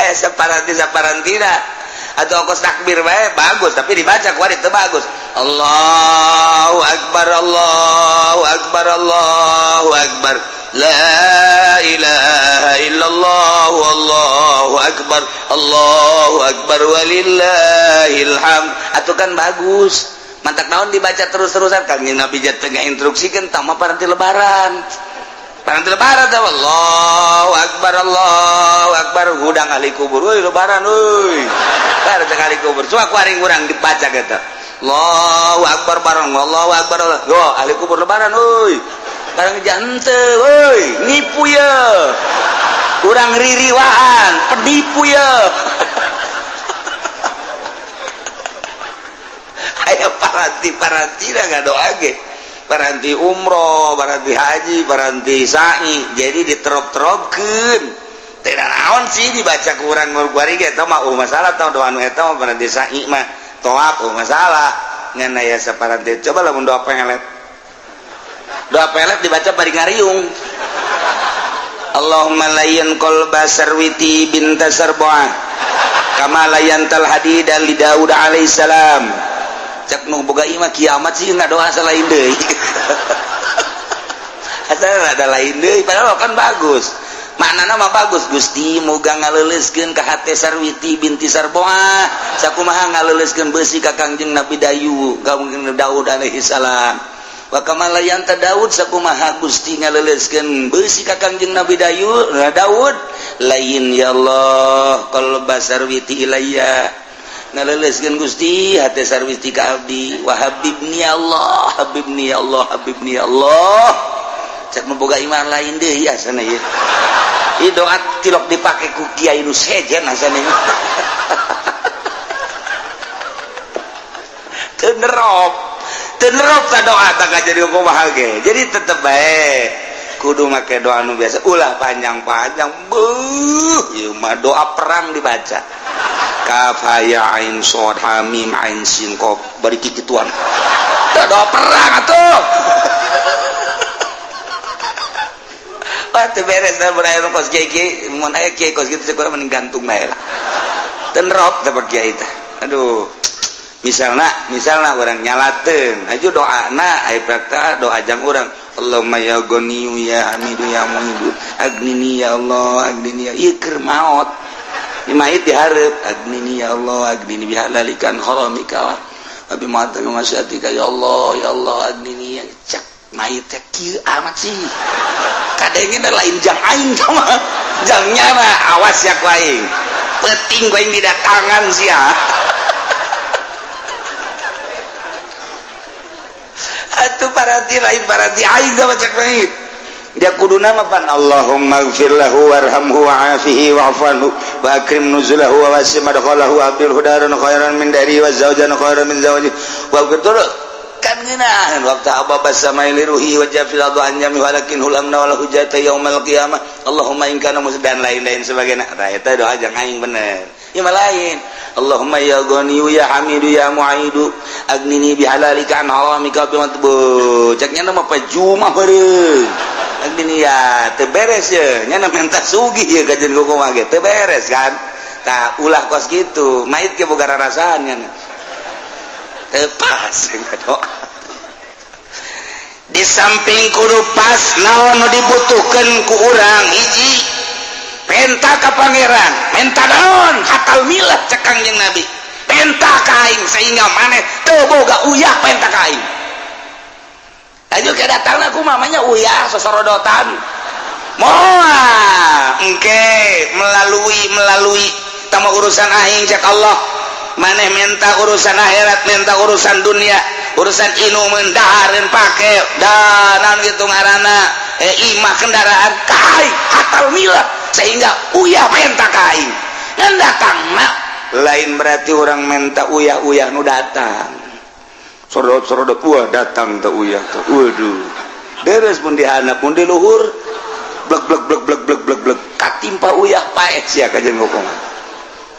A: Eh saparanti saparantina atau kos takbir bae bagus tapi dibaca kuari teu bagus. Allahu akbar, Allahu akbar, Allahu akbar. La ilaha illallah, wallahu akbar, Allahu akbar walillahil hamd. Atuh kan bagus. Mantak naon dibaca terus-terusan Kangjeng Nabi teh ngainstruksikeun tah mah paranti lebaran. Paranti lebaran teh Allahu akbar, Allahu akbar, hudang ahli kubur euy lebaran euy. Bar teh ahli kubur. Coba ku aring urang dibaca kitu. Allahu akbar bareng Allahu akbar. Yo ahli kubur lebaran euy. Barang jante woi, nipu ye. Kurang ririwaan, penipu ye. Ayo paranti-paranti dah ngadoa ge. Paranti umroh, paranti haji, paranti sa'i. Jadi diterop-teropkeun. Teu naon sih dibaca ku urang kuari ge eta mah masalah tah doa nu eta mah paranti sa'i mah tawaf masalah. Ngan aya saparanti coba lamun doa pelet. Doa pelet dibaca bari ngariung. Allahumma layyan qalba Sarwiti binta Sarbuah kama layyantal hadida li Daud alaihissalam. Cek nu boga imah kiamat sih ngadoa selain deui. Asal ada lain deui padahal kan bagus. Maknana mah bagus Gusti moga ngaleuleuskeun ka hate Sarwiti binti Sarbuah sakumaha ngaleuleuskeun beusi ka Kangjeng Nabi Dayu Kangjeng Daud alaihissalam. Wa kama layanta Daud sakumaha Gusti ngaleuleuskeun beusi ka Kangjeng Nabi Dayu Daud lain ya Allah qalba Sarwiti ilayya ngaleuleuskeun Gusti hate Sarwiti ka abdi wa habibni ya Allah habibni ya Allah habibni ya Allah. Cek nu boga imah lain deui asana ieu. Ieu doa tilok dipake ku kiai nu sejen asana ieu. Teu nerop. Teu nerop ta doa tah jadi kumaha ge. Jadi tetep bae kudu make doa nu biasa, ulah panjang-panjang. Beuh, ieu mah doa perang dibaca. Kaf ha ya ain shad ha mim ain sin qaf bari kikituan. Doa perang atuh. Wah, teu beres da mun aya kos kiai, mun aya kiai kos kitu kurang mending gantung bae lah. Teu nerop teh kiai teh. Aduh. Misalna urang nyalateun, aju doana aya prakta doa jang urang. Allahumma ya Ghaniyu ya Hamidu ya Mu'idu agnini ya Allah agnini ya ieu keur maot. Ieu mayit dihareup agnini ya Allah agnini bihalalikan haramika wa bima maksyatika ya Allah ya Allah agnini ya cak mayit teh kieu amat sih. Kadengena lain jang aing mah. Jang nyana awas ya ku aing. Penting ku aing didatangan sia. Atuh parati lain parati aing mah cek mayit. Dia kudu nama pan Allahumma ighfir lahu warhamhu wa'afihi wa'fu anhu wa akrim nuzulahu wa wasi' madkhalahu wa abdil hudaran khairan min dari wa zawjan khairan min zawji wa betul kan ngeunaheun waktu ababa samai liruhi wa jafil adu an jami walakin hulamna wal hujjata yaumal qiyamah Allahumma in kana dan lain-lain sebagainya. Tah eta doa jang aing bener. Ieu mah lain. Allahumma ya Ghaniyu ya Hamidu ya Mu'idu agnini bihalalika an haramika bi matbu. Cek nya mah pajumah beureum. Agnini ya teu beres ye, nya menta sugih ye kajeun kumaha ge teu beres kan. Tah ulah kos kitu, mait ge boga rarasaan nya. Teu pas doa. Di samping kudu pas naon nu dibutuhkeun ku urang hiji penta ka pangeran, menta naon hatal milah cek Kangjeng Nabi. Penta ka aing sehingga maneh teu boga uyah penta ka aing. Ayo ke datangna ku mamanya uyah sosorodotan. Moal engke melalui tama urusan aing cek Allah. Maneh menta urusan akhirat, menta urusan dunia, urusan inumeun dahareun pake danan gitu ngaranna imah kendaraan kai hatal milah sehingga uyah menta ka aing. Ngan datangna lain berarti orang menta uyah-uyah nu datang. Sorodot-sorodot wah datang teh uyah teh. Waduh. Deres mun dihandap mun di luhur blek blek blek blek blek blek blek katimpa uyah paeh sia kajeun ngomong.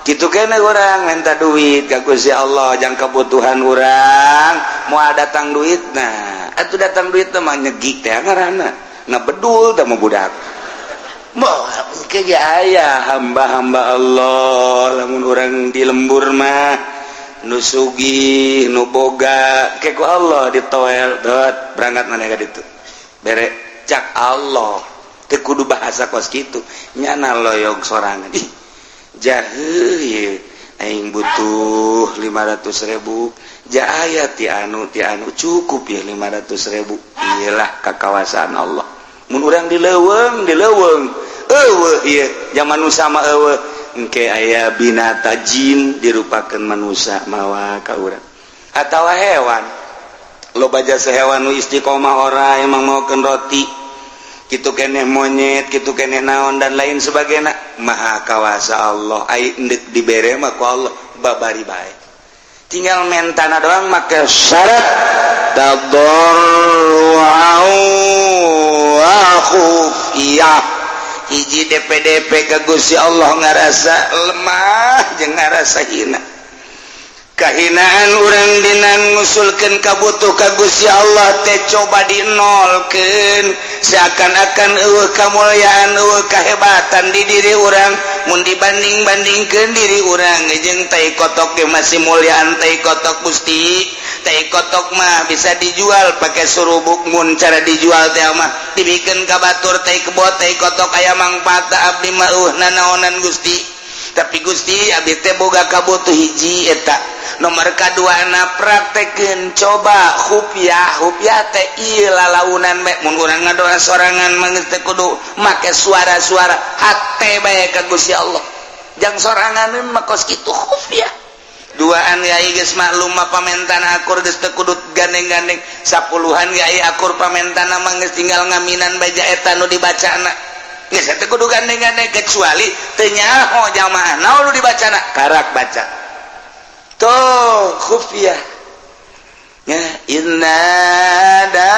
A: Kitu kene urang minta duit ka Gusti Allah jang kebutuhan urang moal datang duitna. Atuh datang duit mah nyegik teh ngaranna. Ngabedul teh mah budak. Moal ke ge aya hamba-hamba Allah lamun urang di lembur mah nu sugih nu boga ke ku Allah ditoel dot berangkat maneh ka ditu. Bere cak Allah teu kudu bahasa kos kitu nyana loyog sorangan. Ih jahe ye aing butuh 500.000 ja aya ti anu cukup ya 500.000 iyalah kakawasaan Allah mun urang di leuweung eueuh ieu zaman nu sama eueuh engke aya binata jin dirupakeun manusia mawa ka urang atawa hewan loba jasa hewan nu istiqomah ora emang maokeun roti kitu keneh monyet kitu keneh naon dan lain sebagainya maha kawasa Allah ai endek dibere mah ku Allah babari bae tinggal mentana doang make syarat tadarru'an wa khufiyah hiji DPDP ka Gusti Allah ngarasa lemah jeung ngarasa hina kahinaan urang dina ngusulkeun kabutuh ka Gusti Allah teh coba dinolkeun seakan-akan eueuh kamulyaan eueuh kahebatan di diri urang mun dibanding-bandingkeun diri urang jeung tai kotok ge masih mulyaan tai kotok Gusti tai kotok mah bisa dijual pakai surubuk mun cara dijual teh mah dibikeun ka batur tai kebo tai kotok aya mangfaat abdi mah eueuh nanaonan Gusti tapi Gusti abdi teh boga kabutuh hiji eta nomor kadua na praktekeun coba khufiah khufiah teh ieu lalaunan bae mun urang ngadoa sorangan mah geus teh kudu make suara-suara hate bae ka Gusti Allah jang soranganeun mah kos kitu khufiah duaan yai geus maklum mah pamentan akur geus teu kudu gandeng-gandeng sapuluhan ge aya akur pamentana mah geus tinggal ngaminan baja eta nu dibacana. Geus teu kudu gandeng-gandeng kecuali teu nyaho jamaah naon nu dibacana karak baca. Tuh khufiyah. Ya inna da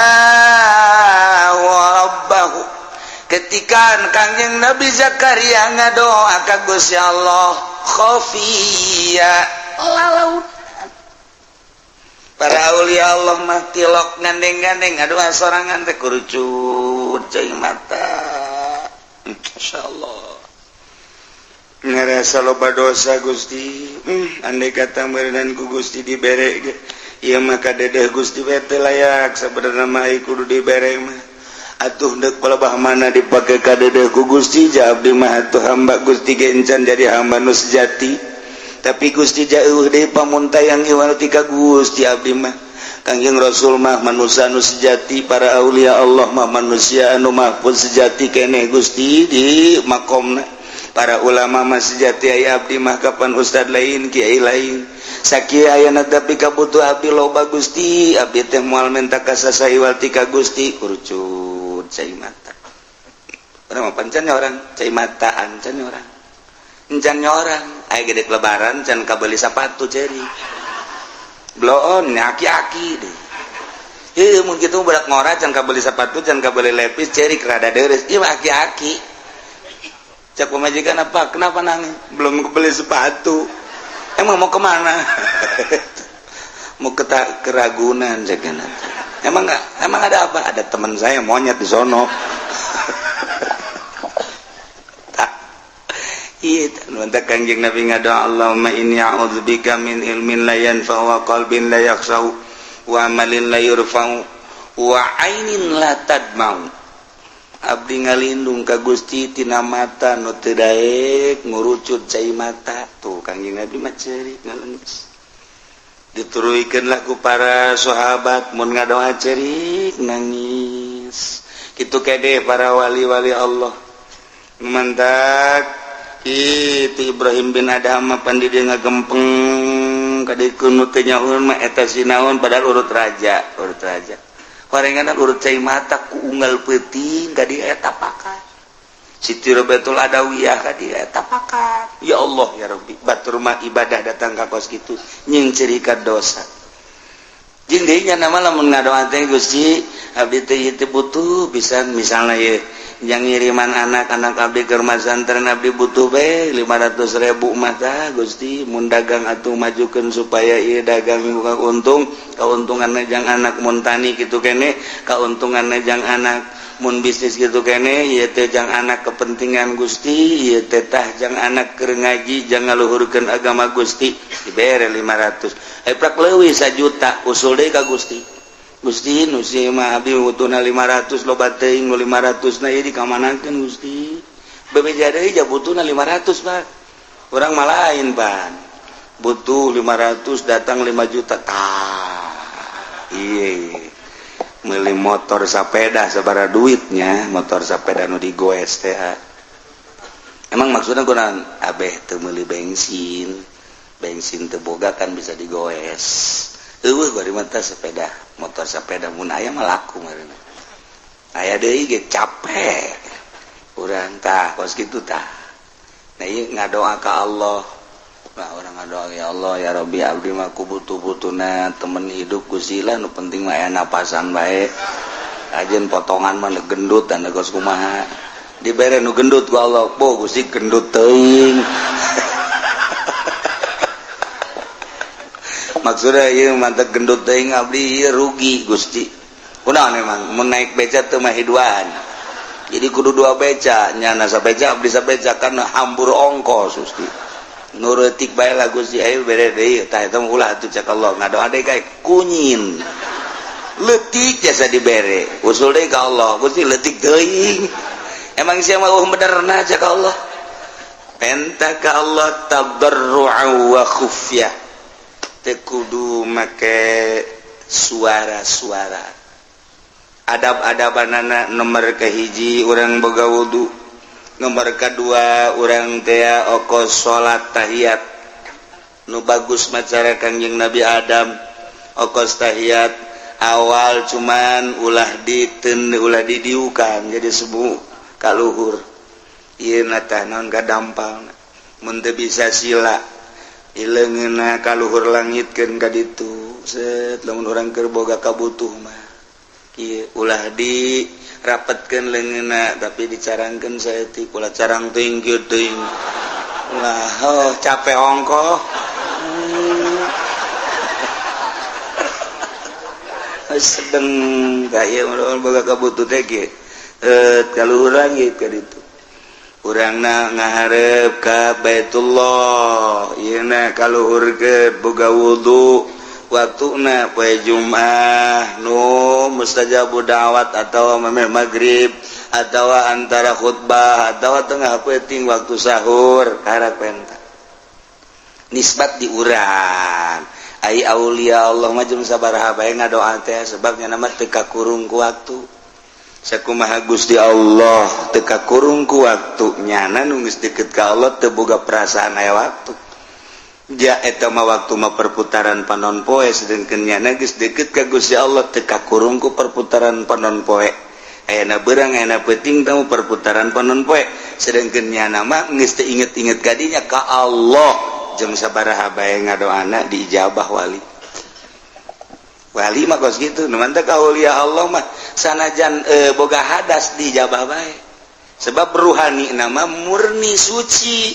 A: rabbahu ketika Kangjeng Nabi Zakaria ngadoa ka Gusti Allah khafiya lalaut. Para aulia Allah mah tilok gandeng-gandeng ngadoa sorangan teh kurucut cai mata. Masyaallah ngerasa loba dosa Gusti. Andai kata meureunan ku Gusti dibere ge ieu mah kadedeh Gusti we teu layak sabenerna mah kudu dibere mah atuh deuk palebah mana dipake kadedeh ku Gusti ja abdi mah atuh hamba Gusti ge encan jadi hamba nu sejati tapi Gusti jauh deui pamuntayang iwal ti ka Gusti abdi mah. Kangjeng Rasul mah manusia anu sejati, para aulia Allah mah manusia anu mahfuz sejati keneh Gusti di makomna, para ulama mah sejati aya abdi mah kapan ustad lain kiai lain sakieu ayana tapi kabutuh abdi loba Gusti abdi teh moal menta ka saha iwal ti ka Gusti kurucut cai mata. Urang mah pancan orang cai mata ancan orang encan orang aya gede lebaran can kabeli sapatu ceri bloon aki-aki deh. Heuh mun kitu budak ngora can kabeli sepatu can kabeli lepis cerik rada deres ieu mah aki-aki. Cak pemajikan apa kenapa nangis belum kebeli sepatu emang mau kemana mau ke keragunan cek emang enggak emang ada apa ada teman saya monyet di sono. Iya, mantap Kangjeng Nabi ngadoa Allahumma inni a'udzubika min ilmin la yanfa'u wa qalbin la yakhsha'u wa amalin la yurfa'u wa ainin la tadma'u. Abdi ngalindung ka Gusti tina mata nu teu daek ngurucut cai mata. Tuh Kangjeng Nabi mah ceurik ngalengis. Dituruikeun lah ku para sahabat mun ngadoa ceurik nangis. Kitu kede para wali-wali Allah. Mantak itu Ibrahim bin Adham mah pan di dieu ngagempeng ka nu teu nyaun mah eta sinaon padahal urut raja horengan urut cai mata ku unggal peuting ka dieu eta pakat Siti Robiatul Adawiyah ka dieu eta pakat. Ya Allah ya Rabbi batur mah ibadah datang ka kos kitu nying cerika dosa jeung deui nya nama lamun ngadoa teh Gusti abdi teh ieu butuh pisan misalna ieu yang ngiriman anak-anak abdi ke rumah santren abdi butuh be 500.000 mah tah Gusti mun dagang atuh majukeun supaya ieu dagang buka untung kauntunganna jang anak mun tani kitu kene kauntunganna jang anak mun bisnis kitu kene ieu teh jang anak kepentingan Gusti ieu teh tah jang anak keur ngaji jang ngaluhurkeun agama Gusti dibere 500 prak leuwih 1 juta usul deui ka Gusti Gusti nu si mah abdi butuhna 500 loba teuing nu 500 na ieu dikamanakeun Gusti bebeja deui ja butuhna 500 Pak urang mah lain pan butuh 500 datang 5 juta tah ieu meuli motor sepeda sabaraha duitnya motor sepeda nu digoes teh emang maksudna kunaon abeh teu meuli bensin bensin teu boga kan bisa digoes eueuh bari mah sepeda motor sepeda mun aya mah laku meureun aya deui ge capek urang tah kos kitu tah nah ieu ngadoa ka Allah nah urang ngadoa ya Allah ya Rabbi abdi mah ku butuh-butuhna temen hidup Gusti lah nu penting mah aya napasan bae ajeun potongan mah gendut dan geus kumaha dibere nu gendut ku Allah bo Gusti gendut teuing maksudnya ieu mantep gendut teuing abdi ieu rugi Gusti kunaon emang mun naik beca teu mah hiduan jadi kudu dua beca nyana sabeca abdi sabeca kan hambur ongkos Gusti nu reutik bae lah Gusti ayo bere deui tah eta ulah atuh cek Allah ngadoa deui kae kunyin leutik jasa dibere usul deui ka Allah Gusti leutik teuing emang sia mah eueuh benerna cek Allah penta ka Allah tadarru'a wa khufyah teu kudu make suara-suara adab-adabanana nomor kahiji urang boga wudu nomor kedua urang teh okos salat tahiyat nu bagus macara Kangjeng Nabi Adam okos tahiyat Awal cuman ulah diten ulah didiukan jadi sebu kaluhur. Ieu na tah naon kadampal mun teu bisa sila ileungeunna kaluhur langitkeun ka ditu set lamun urang keur boga kabutuh mah kieu ulah di rapetkeun leungeunna tapi dicarangkeun saeutik ulah carang teuing kieu teuing ulah oh capek ongkoh. Sedeng kaya boga kabutuh teh kieu kaluhur langit ka ditu urangna ngaharep ka Baitullah ieu na kaluhur ke boga wudu waktuna poe Jumat nu mustajabu da'wat atawa memeh magrib atawa antara khutbah atawa tengah peuting waktu sahur karak penta nisbat di urang. Ai aulia Allah mah jeung sabaraha bae ngadoa teh sebab nya mah teu kakurung ku waktu. Sakumaha Gusti Allah teu kakurung ku waktu nyana nu geus deukeut ka Allah teu boga perasaan aya waktu. Ja eta mah waktu mah perputaran panon poe sedengkeun nyana geus deukeut ka Gusti Allah teu kakurung ku perputaran panon poe. Ayana beurang ayana peuting tamu perputaran panon poe sedengkeun nyana mah geus teu inget-inget ka dinya ka Allah. Jeung sabaraha bae ngadoana diijabah wali. Wali mah kos kitu, nu mantep ka aulia Allah mah sanajan boga hadas diijabah bae. Sebab ruhani nama murni suci.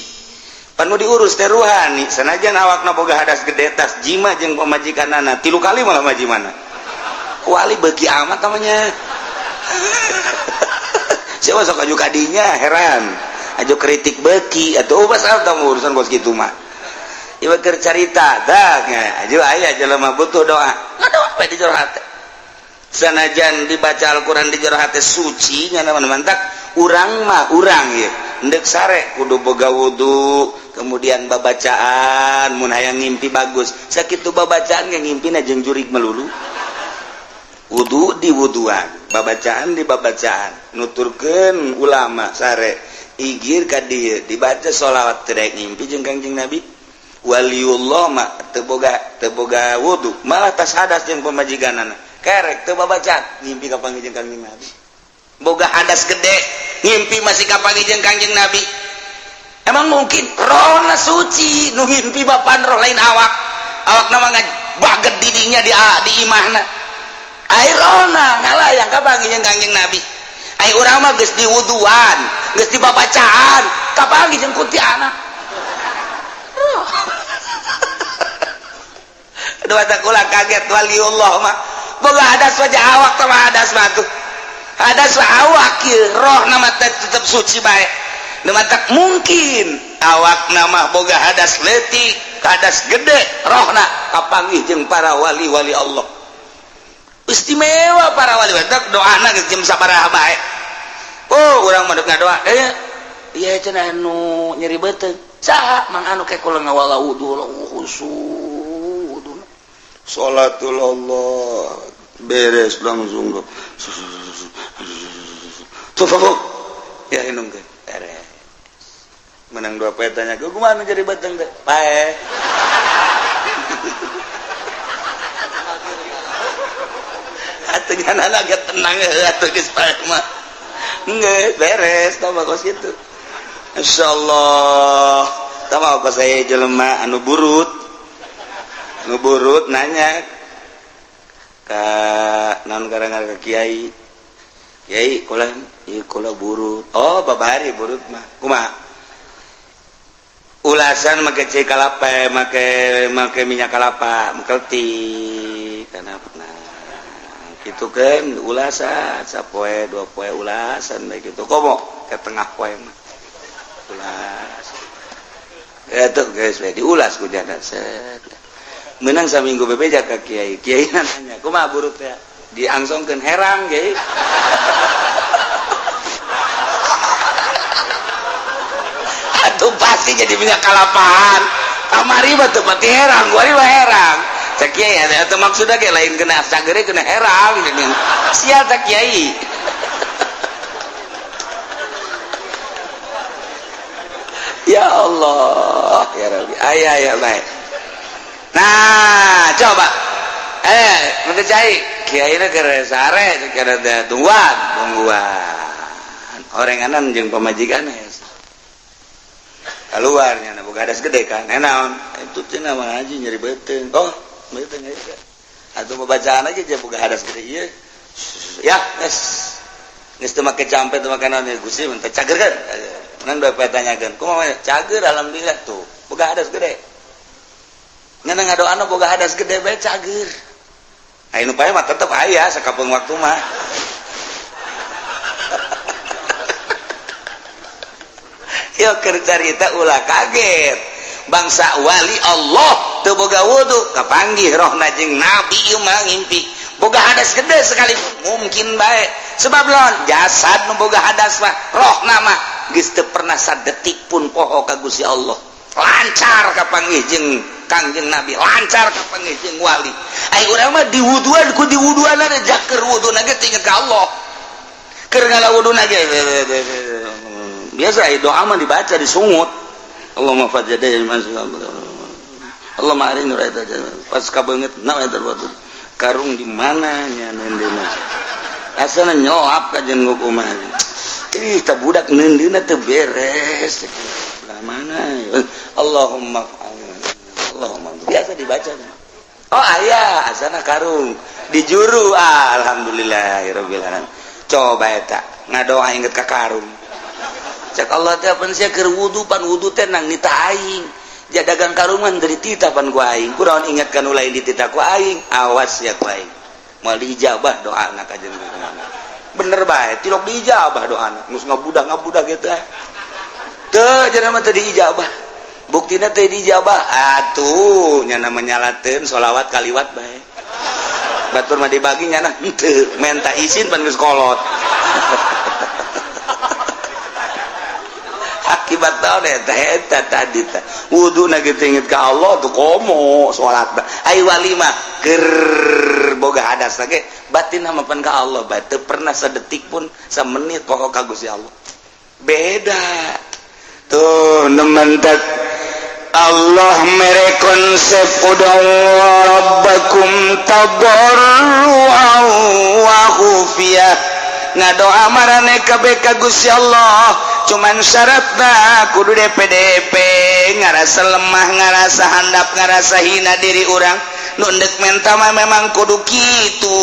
A: Pan nu diurus teh ruhani, sanajan awakna boga hadas gede tas jima jeung pamajikanana 3 kali malah majimana. Wali beuki amat namanya. Siapa sok aju kadinya heran. Aju kritik beuki atuh basal tamu urusan kos kitu mah. Ieu keur carita tah aju aya jelema butuh doa ngadoa we di jero hate sanajan dibaca Al-Qur'an di jero hate suci nya mantak urang mah urang ieu endek sare kudu boga wudu kemudian babacaan mun hayang ngimpi bagus sakitu babacaan ge ngimpina jeung jurig melulu wudu di wuduan babacaan di babacaan nuturkeun ulama sare igir ka dieu dibaca sholawat teu daek ngimpi jeung Kangjeng Nabi waliullah mah teu boga wudu malah tas hadas jeung pamajikanana kerek teu babacaan ngimpi ka panggih jeung Kangjeng Nabi boga hadas gede ngimpi masih ka panggih jeung Kangjeng Nabi emang mungkin rohna suci nu ngimpi bapan roh lain awak awakna mah baget didinya di imahna ai rohna ngalayang ka panggih jeung Kangjeng Nabi ai urang mah geus diwuduan geus dibabacaan ka panggih jeung kuntianak. Dua kula kaget waliullah mah boga hadas wajah awak teh hadas mah tuh hadas awak ieu roh nama teh tetep suci bae nu matak mungkin awak nama boga hadas leutik hadas gede rohna kapanggih jeung para wali-wali Allah istimewa para wali matak doana geus jeung sabaraha bae. Oh urang mah deuk ngadoa ieu cenah anu nyeri beuteung saha mang anu ke kula ngawala wudu khusyuk salatul Allah beres langsung tuh ya inungkeun beres menang dua poe tanya gua kumaha nu jadi beuteung teh pae atuh nyana ge tenang atuh geus pae mah geus beres tah kos kitu insyaallah tah mah kos aya jelema anu burut ngeburut nanya ka naon karangan ka kiai kiai kula ieu kula burut oh babari burut mah kumaha ulasan make cai kalapa make minyak kalapa mengkeltik kana nah kitu kan ulasan sapoe dua poe ulasan bae kitu komo ke tengah poe mah ulas eta geus we diulas ku jana set menang saminggu bebeja ka kiai kiai nanya kumaha burut teh diangsongkeun herang kiai atuh pasti jadi minyak kalapaan kamari mah teu pati herang gua mah herang cek kiai atuh maksudna ge lain kena sagere kena herang sial tak kiai. Ya Allah ya Rabbi aya aya bae. Nah coba cai Kiai keur sare, keur tungguan tungguan orenganan jeung pamajikan ya. Keluarnya boga hadas gede kan, naon itu cenah mah, ngaji nyeri beuteung. Oh, beuteung aja atau bacaan aja dia boga hadas gede ieu ya. Geus geus teu make campe, teu make naon, Gusti mun teh cager kan. Menang bapak tanyakeun kumaha, cager, alhamdulillah. Tuh boga hadas gede, ngan ngadoana boga hadas gede bae cager. Aya nu pae mah tetep aya sakapeung waktu mah. Yo keur carita, ulah kaget. Bangsa wali Allah teu boga wudu, kapanggih rohna jeung nabi. Ieu mah ngimpi boga hadas gede sekali mungkin bae, sebab lon jasad nu boga hadas mah, rohna mah geus teu pernah sadetik pun poho ka Gusti Allah. Lancar kapanggih jeung Kangjeng Nabi, lancar kapanggih jeung wali. Ai urang mah diwuduan ku diwuduan ada jaker wudu ge inget ka Allah. Keur ngala wuduna ge biasa doa mah dibaca, disungut, Allahumma fajjada Allahumma arini pas kabeungeut na eta karung di mana nya neundeuna, asana nyelap ka jeung kumaha. Ih, tah budak neundeuna teu beres belah mana. Allahumma, Allahumma, biasa dibaca. Oh, aya asana karung di juru. Ah, alhamdulillahirabbil alamin. Coba eta ngadoa inget ka karung. Cek Allah teh, pan sia keur wudu, pan wudu teh nang nita aing, jadagang karungan dari tita pan ku aing, kunaon inget kan lain ditita ku aing? Awas ya ku aing moal diijabah doa anak aja. Bener bae, tilok diijabah doa anak geus ngabudah ngabudah gitu teu jadi mah teu diijabah. Buktina teu diijabah atuh nya menyalateun sholawat kaliwat bae, batur mah dibagi nya henteu menta izin, pan geus kolot. Akibat naon eta? Eta tadi teh wudu na ge inget ka Allah tuh, komo salat. Ai wali mah keur boga hadas ge batin mah pan ka Allah bae, teu pernah sedetik pun, semenit pokok ka Gusti Allah. Beda tuh nementak Allah mere konsep ud'u rabbakum tadarruan wa khufiyah. Ngadoa marane kabeh ka Gusti Allah, cuman syaratna kudu DPDP, ngarasa lemah, ngarasa handap, ngarasa hina diri urang. Nu ndek menta mah memang kudu kitu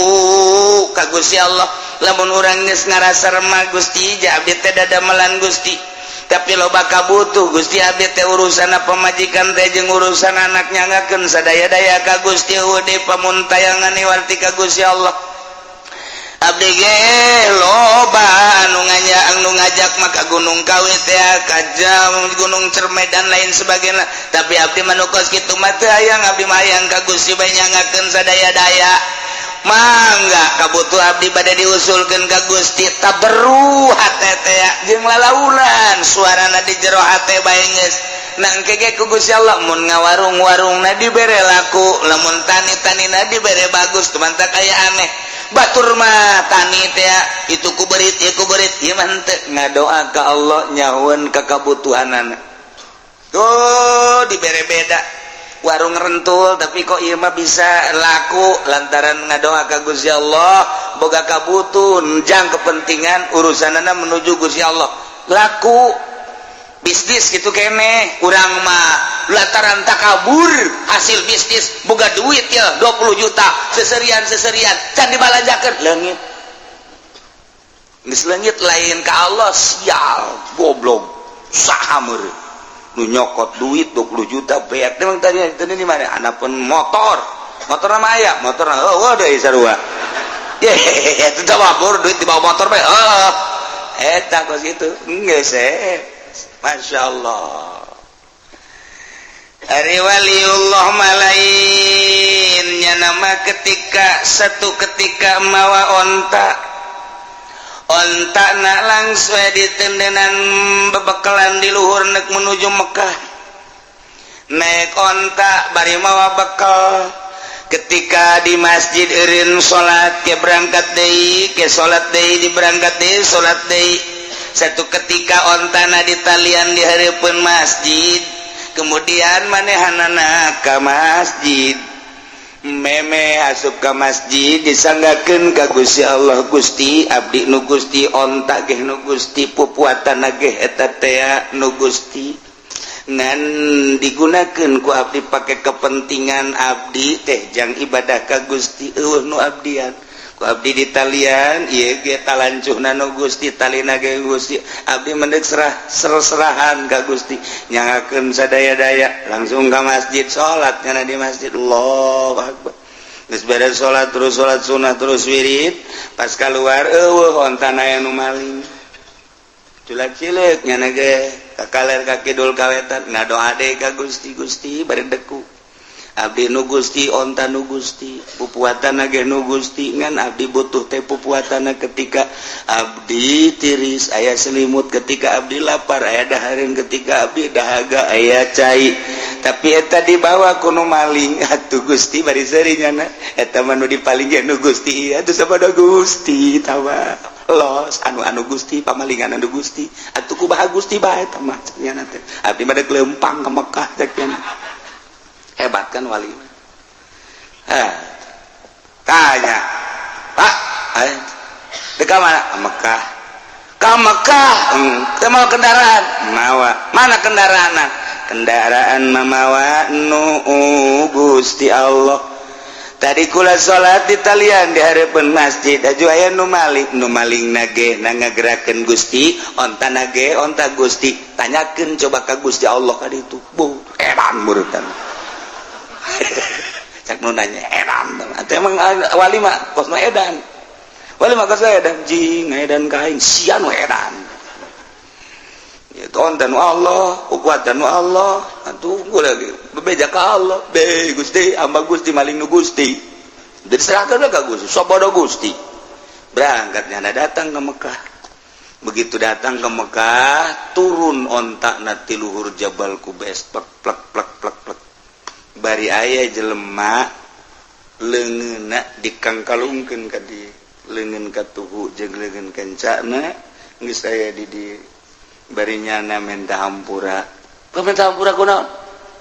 A: ka Gusti Allah. Lamun urang geus ngarasa remah, Gusti, ja abdi teh dadamelan Gusti, tapi loba kabutuh Gusti, abdi teh urusan pamajikan teh jeung urusan anak, nyangakeun sadaya-daya ka Gusti, deui pamuntayangan warti ka Gusti Allah. Abdi ge loba anu nganya, anu ngajak maka Gunung Kawi teh, ka jam Gunung Cerme dan lain sebagainya, tapi abdi mah nu kos kitu mah teu hayang. Abdi mah hayang ka Gusti bae, nyangakeun sadaya-daya. Mangga kabutuh abdi bade diusulkeun ka Gusti. Tabarru hate teh jeung lalaunan suarana di jero hate bae geus nangke ge ku Gusti Allah. Mun ngawarung-warungna dibere laku, lamun tani-tanina dibere bagus. Tumantak aya aneh, batur mah tani teh itu ku berit ieu ku berit, ieu mah henteu, ngadoa ka Allah nyahueun ka kabutuhanana tuh dibere beda. Warung rentul, tapi kok ieu mah bisa laku lantaran ngadoa ka Gusti Allah, boga kabutuh jang kepentingan urusanana menuju Gusti Allah, laku bisnis gitu kene. Urang mah lantaran takabur, hasil bisnis boga duit ya 20 juta, seserian seserian can dibalanjakeun, leungit. Geus leungit lain ka Allah. Sial, goblok, saha meureun nu nyokot duit 20 juta beak? Emang tadi tadi di mana anak pun motor, motor nama aya motor. Oh, oh deui sarua ye itu teh mabur duit di bawah motor bae. Oh, eta kos kitu geus eh. Masya Allah. Ari waliullah malainnya nama ketika satu ketika mawa onta, onta nak langsung ditendenan bebekalan di luhur nek menuju Mekah, naik onta bari mawa bekal. Ketika di masjid eureun salat, ke berangkat deui, ke salat deui, di berangkat deui, salat deui. Satu ketika ontana ditalian di hareupeun masjid, kemudian manehanana ka masjid. Meme asup ke masjid, disanggakeun ka Gusti Allah, "Gusti, abdi nu Gusti, onta ge nu Gusti, pupuatan ge eta tea nu Gusti, ngan digunakeun ku abdi pake kepentingan abdi teh jang ibadah ka Gusti. Euweuh nu abdian ku abdi ditalian, ieu ge talancuhna nu Gusti, talina ge Gusti. Abdi mendek serah ser-serahan ka Gusti, nyangakeun sadaya-daya." Langsung ka masjid, salat nyana di masjid, Allahu akbar. Geus beres salat, terus salat sunah, terus wirid. Pas keluar, euweuh ontana aya nu maling. Culak cileuk nyana ge ka kaler, ka kidul, ka wetan, ngadoa deui ka Gusti. "Gusti, bari deku, abdi nu Gusti, onta nu Gusti, pupuatan ge nu Gusti, ngan abdi butuh teh pupuatan ketika abdi tiris aya selimut, ketika abdi lapar aya dahareun, ketika abdi dahaga aya cai, tapi eta dibawa ku nu maling. Atuh Gusti, bari seuri nyana, eta mah nu dipaling ge nu Gusti. Atuh sabodo Gusti tawa los anu anu Gusti, pamalingan anu Gusti. Atuh kumaha Gusti bae eta mah?" Cek nyana teh, "Abdi mah dek leumpang ka Mekah," cek nyana. Hebat kan wali? Ah, tanya, "Pak, eh, dek ka mana?" "Ka Mekah." "Ka Mekah? Teu mawa kendaraan?" "Mawa." "Mana kendaraan?" "Kendaraan mamawa nu Gusti Allah. Tadi kula salat di talian di hadapan masjid, aju aya nu maling. Nu maling nage na ngagerakeun Gusti, onta nage onta Gusti. Tanyakeun coba ka Gusti Allah ka ditu." Bu, edan murutan. Cak nu nanya edan. Atuh emang wali mah kos nu edan. Wali mah kos edan, jing edan ka aing sia nu edan. Ya onta nu Allah, kuatan nu Allah. Atuh lagi bebeja ka Allah. "Be Gusti, hamba Gusti, maling nu Gusti." Diserahkan ka Gusti, sabodo Gusti. Berangkat nyana, datang ke Mekah. Begitu datang ke Mekah, turun onta na ti luhur Jabal Kubes, plek plek plek plek plek. Bari aya jelema leungeunna dikangkalungkeun ka di leungeun katuhu jeung leungeun kencana geus aya di di. Bari nyana minta hampura. "Minta hampura kunaon?"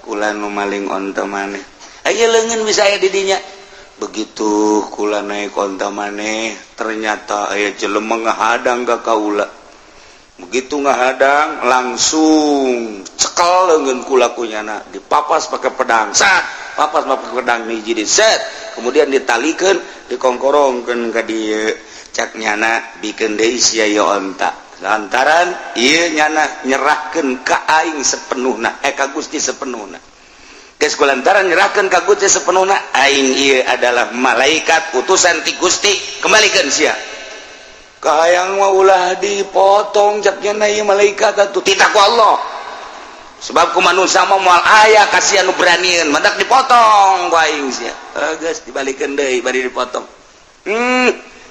A: "Kula nu maling onta maneh, aya leungeun bisa aya di dinya. Begitu kula naik onta maneh, ternyata aya jelema ngahadang ka kaula. Begitu ngahadang, langsung cekel leungeun kula ku nyana, dipapas pakai pedang, sat, papas pakai pedang hiji di set, kemudian ditalikeun, dikongkorongkeun ka dieu. Cak nyana, 'Bikeun deui sia ieu onta, lantaran ieu nyana nyerahkeun ka aing sepenuhna, eh, ka Gusti sepenuhna. Geus kulantaran nyerahkeun ka Gusti sepenuhna, aing ieu adalah malaikat utusan ti Gusti, kembalikan sia.' Kahayang mah ulah dipotong," cak nyana, "ieu malaikat atuh titah ku Allah, sebab ku manusia mah moal aya kasihan nu beranian, matak dipotong ku aing sia." Eh, geus dibalikeun deui, bari dipotong.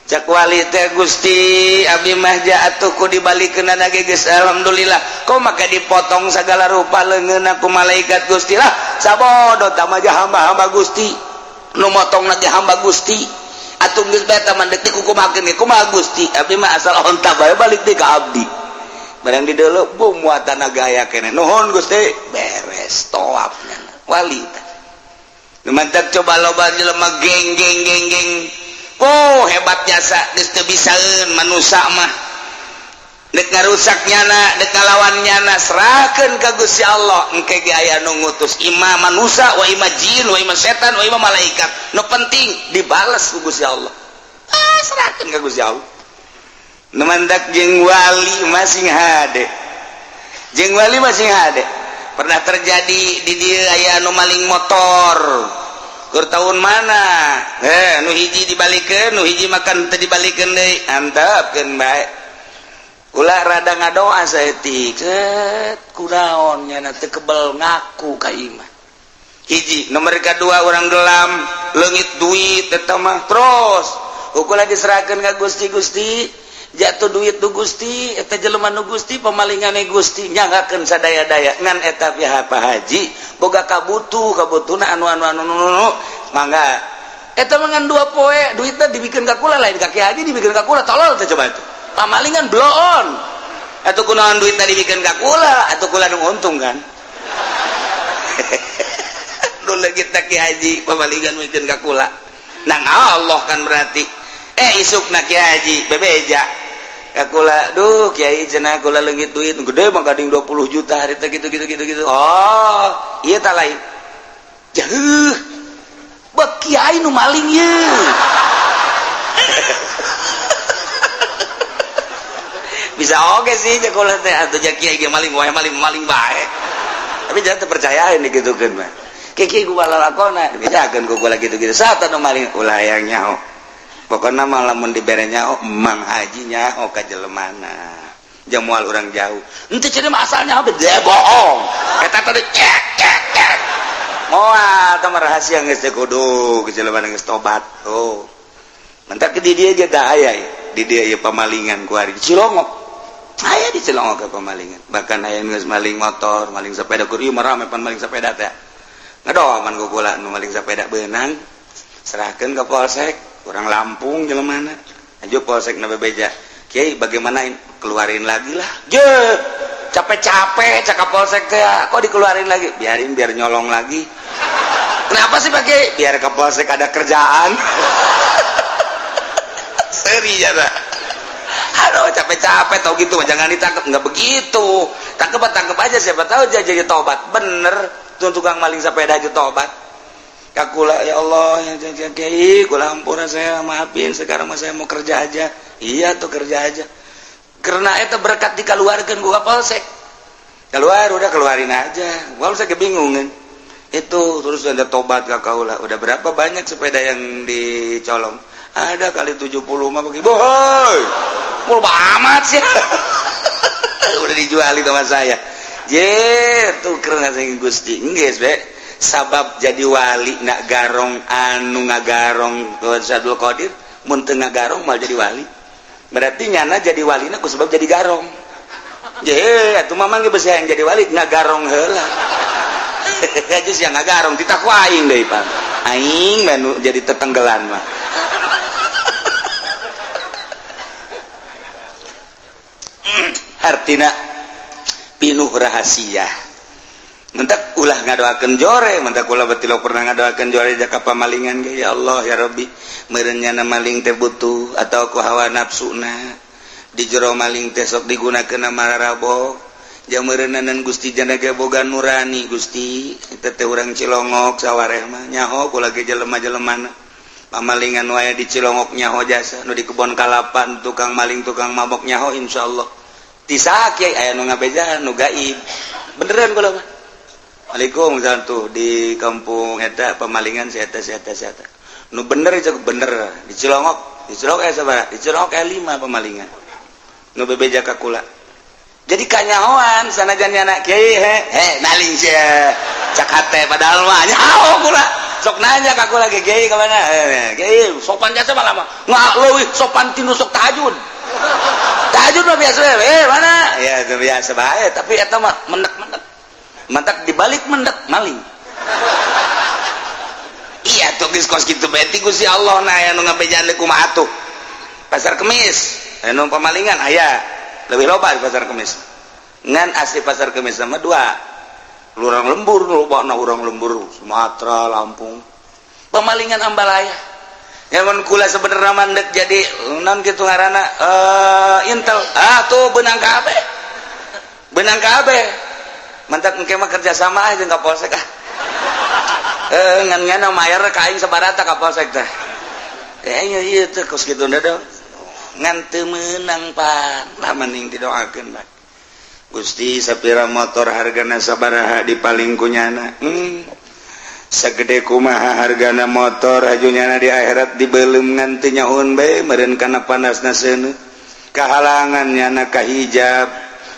A: Cak wali teh, "Gusti, abdi mah atuh ku dibalikeun ge geus alhamdulillah, kok maka dipotong segala rupa leungeun ku malaikat Gusti? Lah, sabodo tah mah hamba-hamba Gusti, nu motong ge hamba Gusti. Atuh geus bae mah deuk dikukumakeun ge kumaha Gusti? Abdi mah asal onta bae balik deui ka abdi." Barang di deuleu, bum, muatan gaya keneh. "Nuhun Gusti." Beres tawafnya wali teh. Nu mantak coba loba jelema geng geng geng geng. Oh, hebat jasa, geus teu bisaeun manusa mah. Dek ngarusak nyana, dek ngalawan nyana, serahkeun ka Gusti Allah. Engke ge aya nu ngutus, ima manusa wa ima jin wa ima setan wa ima malaikat, nu penting dibales ku Gusti Allah. Ah, serahkeun ka Gusti Allah. Nu mantak jeung wali masing hade, jeung wali masing hade. Pernah terjadi di dieu, aya anu maling motor. Keur tahun mana, eh, nu hiji dibalikeun, nu hiji makan teu dibalikeun deui. Antepkeun bae. Ulah rada ngadoa saeutik, set, kunaon nyana teu kebel ngaku ka imah? Hiji nomor kedua, orang gelam leungit duit eta mah. Terus ukulah diserahkeun ka Gusti. "Gusti, jatuh duit nu Gusti, eta jelema nu Gusti, pemalingane Gusti, nyanggakeun sadaya-daya." Ngan eta pihak Pak Haji boga kabutuh, kabutuhna anu anu anu anu, mangga. Eta mah ngan 2 poe duitna dibikeun ka kula, lain ka Ki Haji, dibikeun ka kula. Tolol teh coba itu pamalingan bloon. Atuh kunaon duitna dibikeun ka kula? Atuh kula nu untung kan. nu leungit Ki Haji pamalingan mikeun ka kula. Nang Allah kan berarti isukna Ki Haji bebeja ka kula, "Duh Kiai, cenah kula leungit duit gede mah gading 20 juta hari teh gitu gitu gitu gitu." Oh, iya, tak lain jauh bek kiai nu maling ye. Bisa oke sih kula teh atuh ja kiai ge maling wae, maling maling bae, tapi jangan terpercaya ini gitu kan mah. Kiai gua lalakona dibejakeun ku kula gitu-gitu saat anu maling ulah hayang nyaho. Pokoknya mah lamun dibere nyaho Mang Haji nyaho ka jelemana jamual urang jauh henteu cenah mah asalnya dia bohong eta tadi cek cek cek moal tah rahasia geus teh kudu ke jelemana geus tobat. Oh, mentak di dia ge aya di dia ieu pamalingan ku ari Cilongok, aya di Cilongok ke pamalingan, bahkan aya geus maling motor, maling sepeda. Kur ieu mah rame pan maling sepeda teh, ngadoman ku kula nu maling sepeda beunang, serahkeun ke polsek. Orang Lampung jelemana aja, polsek na bebeja, "Kiai, bagaimana ini?" "Keluarin lagi lah." Je capek-capek cak polsek teh, kok dikeluarin lagi? "Biarin, biar nyolong lagi." "Kenapa sih pakai?" "Biar ke polsek ada kerjaan." Seri ya. Aduh, capek-capek tau gitu jangan ditangkap. Nggak begitu, tangkep tangkep aja, siapa tahu aja jadi tobat. Bener tuh, tukang maling sepeda aja tobat kakula. "Ya Allah, ya kiai, kula ampura, saya maafin, sekarang mah saya mau kerja aja." Iya tuh, kerja aja karena itu berkat dikeluarkan gua polsek. Keluar, udah keluarin aja, polsek kebingungan itu. Terus ada tobat ke kaula. "Udah berapa banyak sepeda yang dicolong?" "Ada kali 70 mah." Begitu boy, mul amat sih, udah dijual sama saya. Je tuh karena saya Gusti geus be sabab jadi wali nak garong, anu ngagarong Abdul Qadir mun teu ngagarong mal jadi wali. Berarti nyana jadi wali ku sebab jadi garong. Je atuh mamang ge besi yang jadi wali ngagarong heula aja sih, ngagarong titah ku aing deui pan aing menu jadi tetenggelan mah. Artina pinuh rahasia. Mentak ulah ngadoakeun jore, mentak ulah betul pernah ngadoakeun jore jaka pamalingan ge. "Ya Allah, ya Rabbi, meureun nyana maling teh butuh atau ku hawa nafsuna di jero maling teh sok digunakeun mararabok jang meureunanan Gusti jana ge boga nurani. Gusti, eta teh urang Cilongok sawareh mah nyaho kula ge jelema-jelemana pamalingan wae di Cilongok, nyaho jasa nu di kebon kalapan tukang maling, tukang mabok nyaho insyaallah." Ti saha, Kiai? Aya nu ngabejaan nu gaib beneran kula mah. "Assalamualaikum, tuh di kampung eta pemalingan si eta, si eta, si eta." Nu bener itu bener di Cilongok, di Cilongok sabaraha? Di Cilongok aya 5 pemalingan nu bebeja ka kula. Jadi kanyahoan sanajan anak kiai, "He he, maling sia," cak hate, padahal mah nyaho kula. Sok nanya ka kula ge, "Kiai ka mana?" "Eh, kiai sopan jasa malah mah nggak leuwih sopan tinu sok tahajud." Tahajud mah biasa, "Eh, mana ya?" Itu biasa bae, tapi eta mah mendek-mendek, mantak dibalik mendek maling. Iya tuh, geus kos kitu bae ti Gusti Allah. Nah, aya nu ngabejaan deui kumaha atuh? Pasar Kemis anu pamalingan aya lebih loba di Pasar Kemis. Ngan asli Pasar Kemis sama dua urang lembur, loba na urang lembur, Sumatera, Lampung, pemalingan ambalaya. Ya mun kula sebenarnya mandek jadi non gitu ngaranna intel, ah tuh benang kabeh, benang kabeh. Mantak engke mah kerja sama aja ka polsek ah. Ngan ngan mayar ka aing sabarata ka polsek teh. Iya iya teh kos kitu da ngan teu meunang pan lah, mending didoakeun bae. "Gusti, sapira motor hargana sabaraha dipaling ku nyana?" Segede kumaha hargana motor aju nyana di akhirat dibelum ngan teu nyahoun bae meureun kana panasna seuneu kahalangan nyana kahijab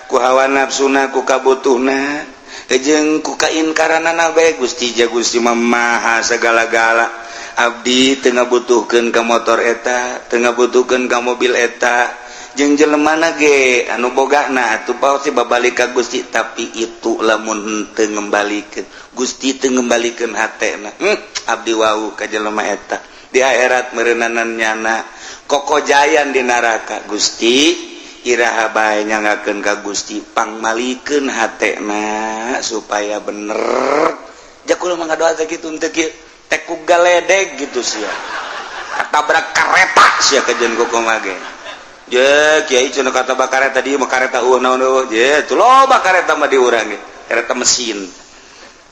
A: ku hawa nafsuna, ku kabutuhna jeung ku kainkaranana bae. Gusti, ja Gusti mah maha segala-gala, abdi teu ngabutuhkeun ka motor eta, teu ngabutuhkeun ka mobil eta jeung jelemana ge anu bogana atuh pasti babalik ka Gusti." Tapi itu lamun teu ngembalikeun Gusti, teu ngembalikeun hatena, abdi wau ka jelema eta di akhirat meureunanan nyana kokojayan di neraka. Gusti, iraha bae nyangakeun ka Gusti pangmalikeun hatena supaya bener. Ja Kula mah ngadoa teh kitu teu kieu teh ku galedeg gitu sia. Katabrak kareta sia kajeun kumaha ge. Je kiai cenah katabrak kareta dieu mah kareta eueuh naon eueuh. Je tuh loba kareta mah di urang ge. Kareta mesin.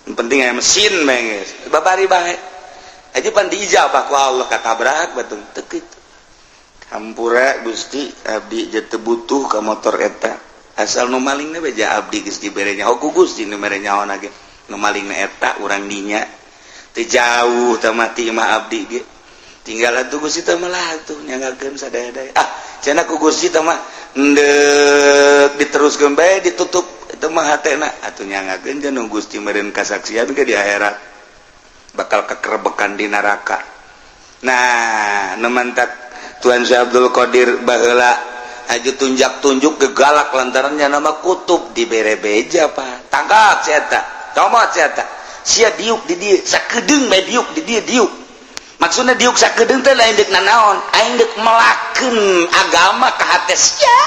A: Yang penting aya mesin bae geus. Babari bae. Aja pan diijabah ku Allah katabrak batung teu kitu. Hampura Gusti, abdi je teu butuh ka motor eta. Asal nu malingna beja abdi geus dibere nyaho ku Gusti, nu mere nyaho ge. Nu malingna eta urang dinya. Teu jauh teh mati mah abdi ge. Tinggal atuh Gusti teh mah lah atuh nyanggakeun sadaya-daya. Ah, cenah ku Gusti teh mah endek diteruskeun bae ditutup itu mah hatena atuh nyanggakeun jeung Gusti meureun kasaksian ke di akhirat bakal kekerebekan di neraka. Nah, nu mantak Tuan Syekh Abdul Qadir baheula aju tunjak-tunjuk gegalak lantarannya nama kutub dibere beja, Pak. Tangkap sia eta, comot sia eta. Sia diuk di dieu sakedeung bae, diuk di dieu diuk. Maksudnya diuk sakedeung teh lain deuk nanaon, aing deuk melakeun agama ka hate sia.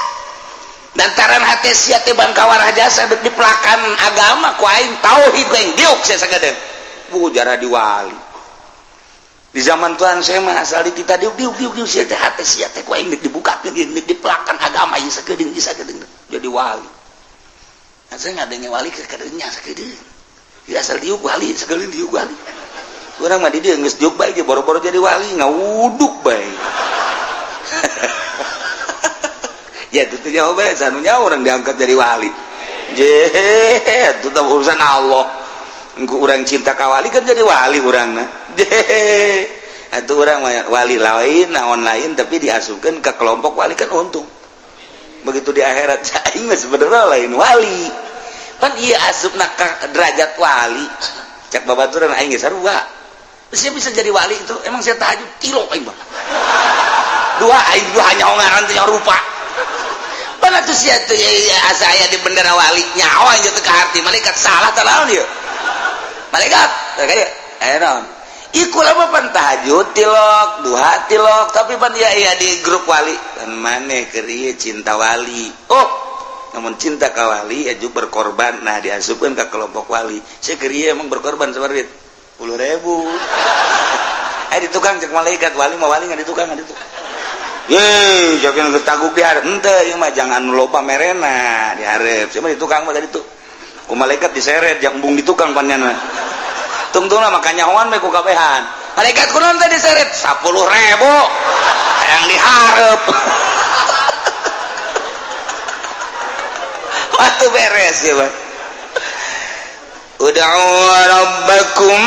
A: Lantaran hate sia teh bangkawarah jasa deuk dipelakan agama ku aing, tauhid ku aing diuk sia sakedeung. Bu jarah di wali. Di zaman Tuhan saya mah asal di kita diuk diuk diuk diuk sia teh hate sia teh ku aing deuk dibukakeun, deuk dipelakan agama ieu sakedeung ieu sakedeung jadi wali. Nah, saya ngadenge wali ke kadeungnya sakedeung. Ya asal diuk wali sakedeung diuk wali. Urang mah di dieu geus diuk bae ge boro-boro jadi wali ngawuduk bae. Ya itu teh nyaho bae sanunya orang diangkat jadi wali. Je itu teh urusan Allah. Engku urang cinta ka wali kan jadi wali urangna. Je atuh urang mah wali lain naon lain tapi diasupkeun ke kelompok wali kan untung. Begitu di akhirat aing mah sebenarnya lain wali. Pan ieu asupna ka derajat wali. Cak babaturan aing geus sarua. Saya bisa jadi wali itu emang saya tahajud kilo aing mah. Dua aing dua nyaho ngaran teh nyaho rupa. Pan atuh sia teh asa aya di bendera wali nyaho aing teh ka arti malaikat salah teh naon ieu. Malaikat kayak aya naon. Iku lama pan tahajud tilok, duha tilok, tapi pan ieu aya di grup wali. Dan maneh keur ieu cinta wali. Oh, namun cinta ka wali aju berkorban, nah diasupkeun ka kelompok wali. Saya keur ieu emang berkorban sabar duit 10.000. Eh di tukang cek malaikat wali mah wali nggak di tukang nggak di tukang. Ye, jangan geus taguk di hareup. Henteu ieu mah jangan loba merena di hareup. Siapa di tukang mah tadi tuh. Ku malaikat diseret jang embung di tukang pannyana. Tungtungna mah kanyahoan we ku kabehan. Malaikat kunaon teh diseret 10.000. Yang dihareup. Waktu beres ya, Pak. Ud'u rabbakum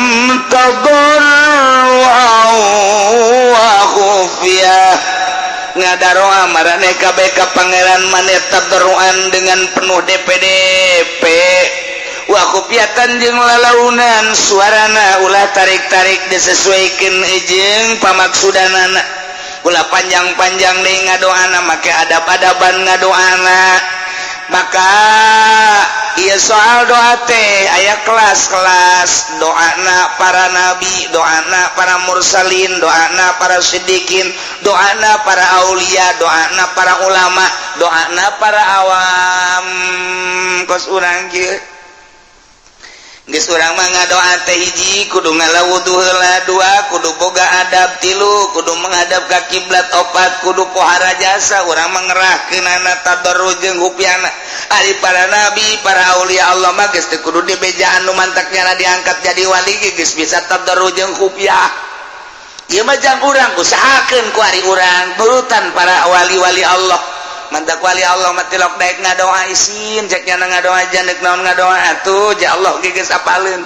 A: tadarruan wa khufiyah. Ngadaroa marane kabeh ka pangeran maneh tadarruan dengan penuh DPDP. Wa khufiyatan jeung lalaunan suarana ulah tarik-tarik disesuaikan jeung pamaksudanana. Ulah panjang-panjang deui ngadoana make adab-adaban ngadoana. Maka iya soal doa teh aya kelas-kelas doana para nabi, doana para mursalin, doana para siddiqin, doana para aulia, doana para ulama, doana para awam. Kos urang kieu geus urang mah ngadoa teh hiji kudu ngalawudu heula, dua kudu boga adab, tilu kudu menghadap ka kiblat, opat kudu pohara jasa urang mah ngerahkeunana tadarru jeung hupiana. Ari para nabi, para aulia Allah mah geus teu kudu dibejaan nu mantak nyana diangkat jadi wali ge geus bisa tadarru jeung hupiah. Ieu mah jang urang usahakeun ku ari urang turutan para wali-wali Allah. Mantak wali Allah mah tilok daek ngadoa isin cek nyana ngadoa janek naon ngadoa atuh ja Allah ge geus apaleun.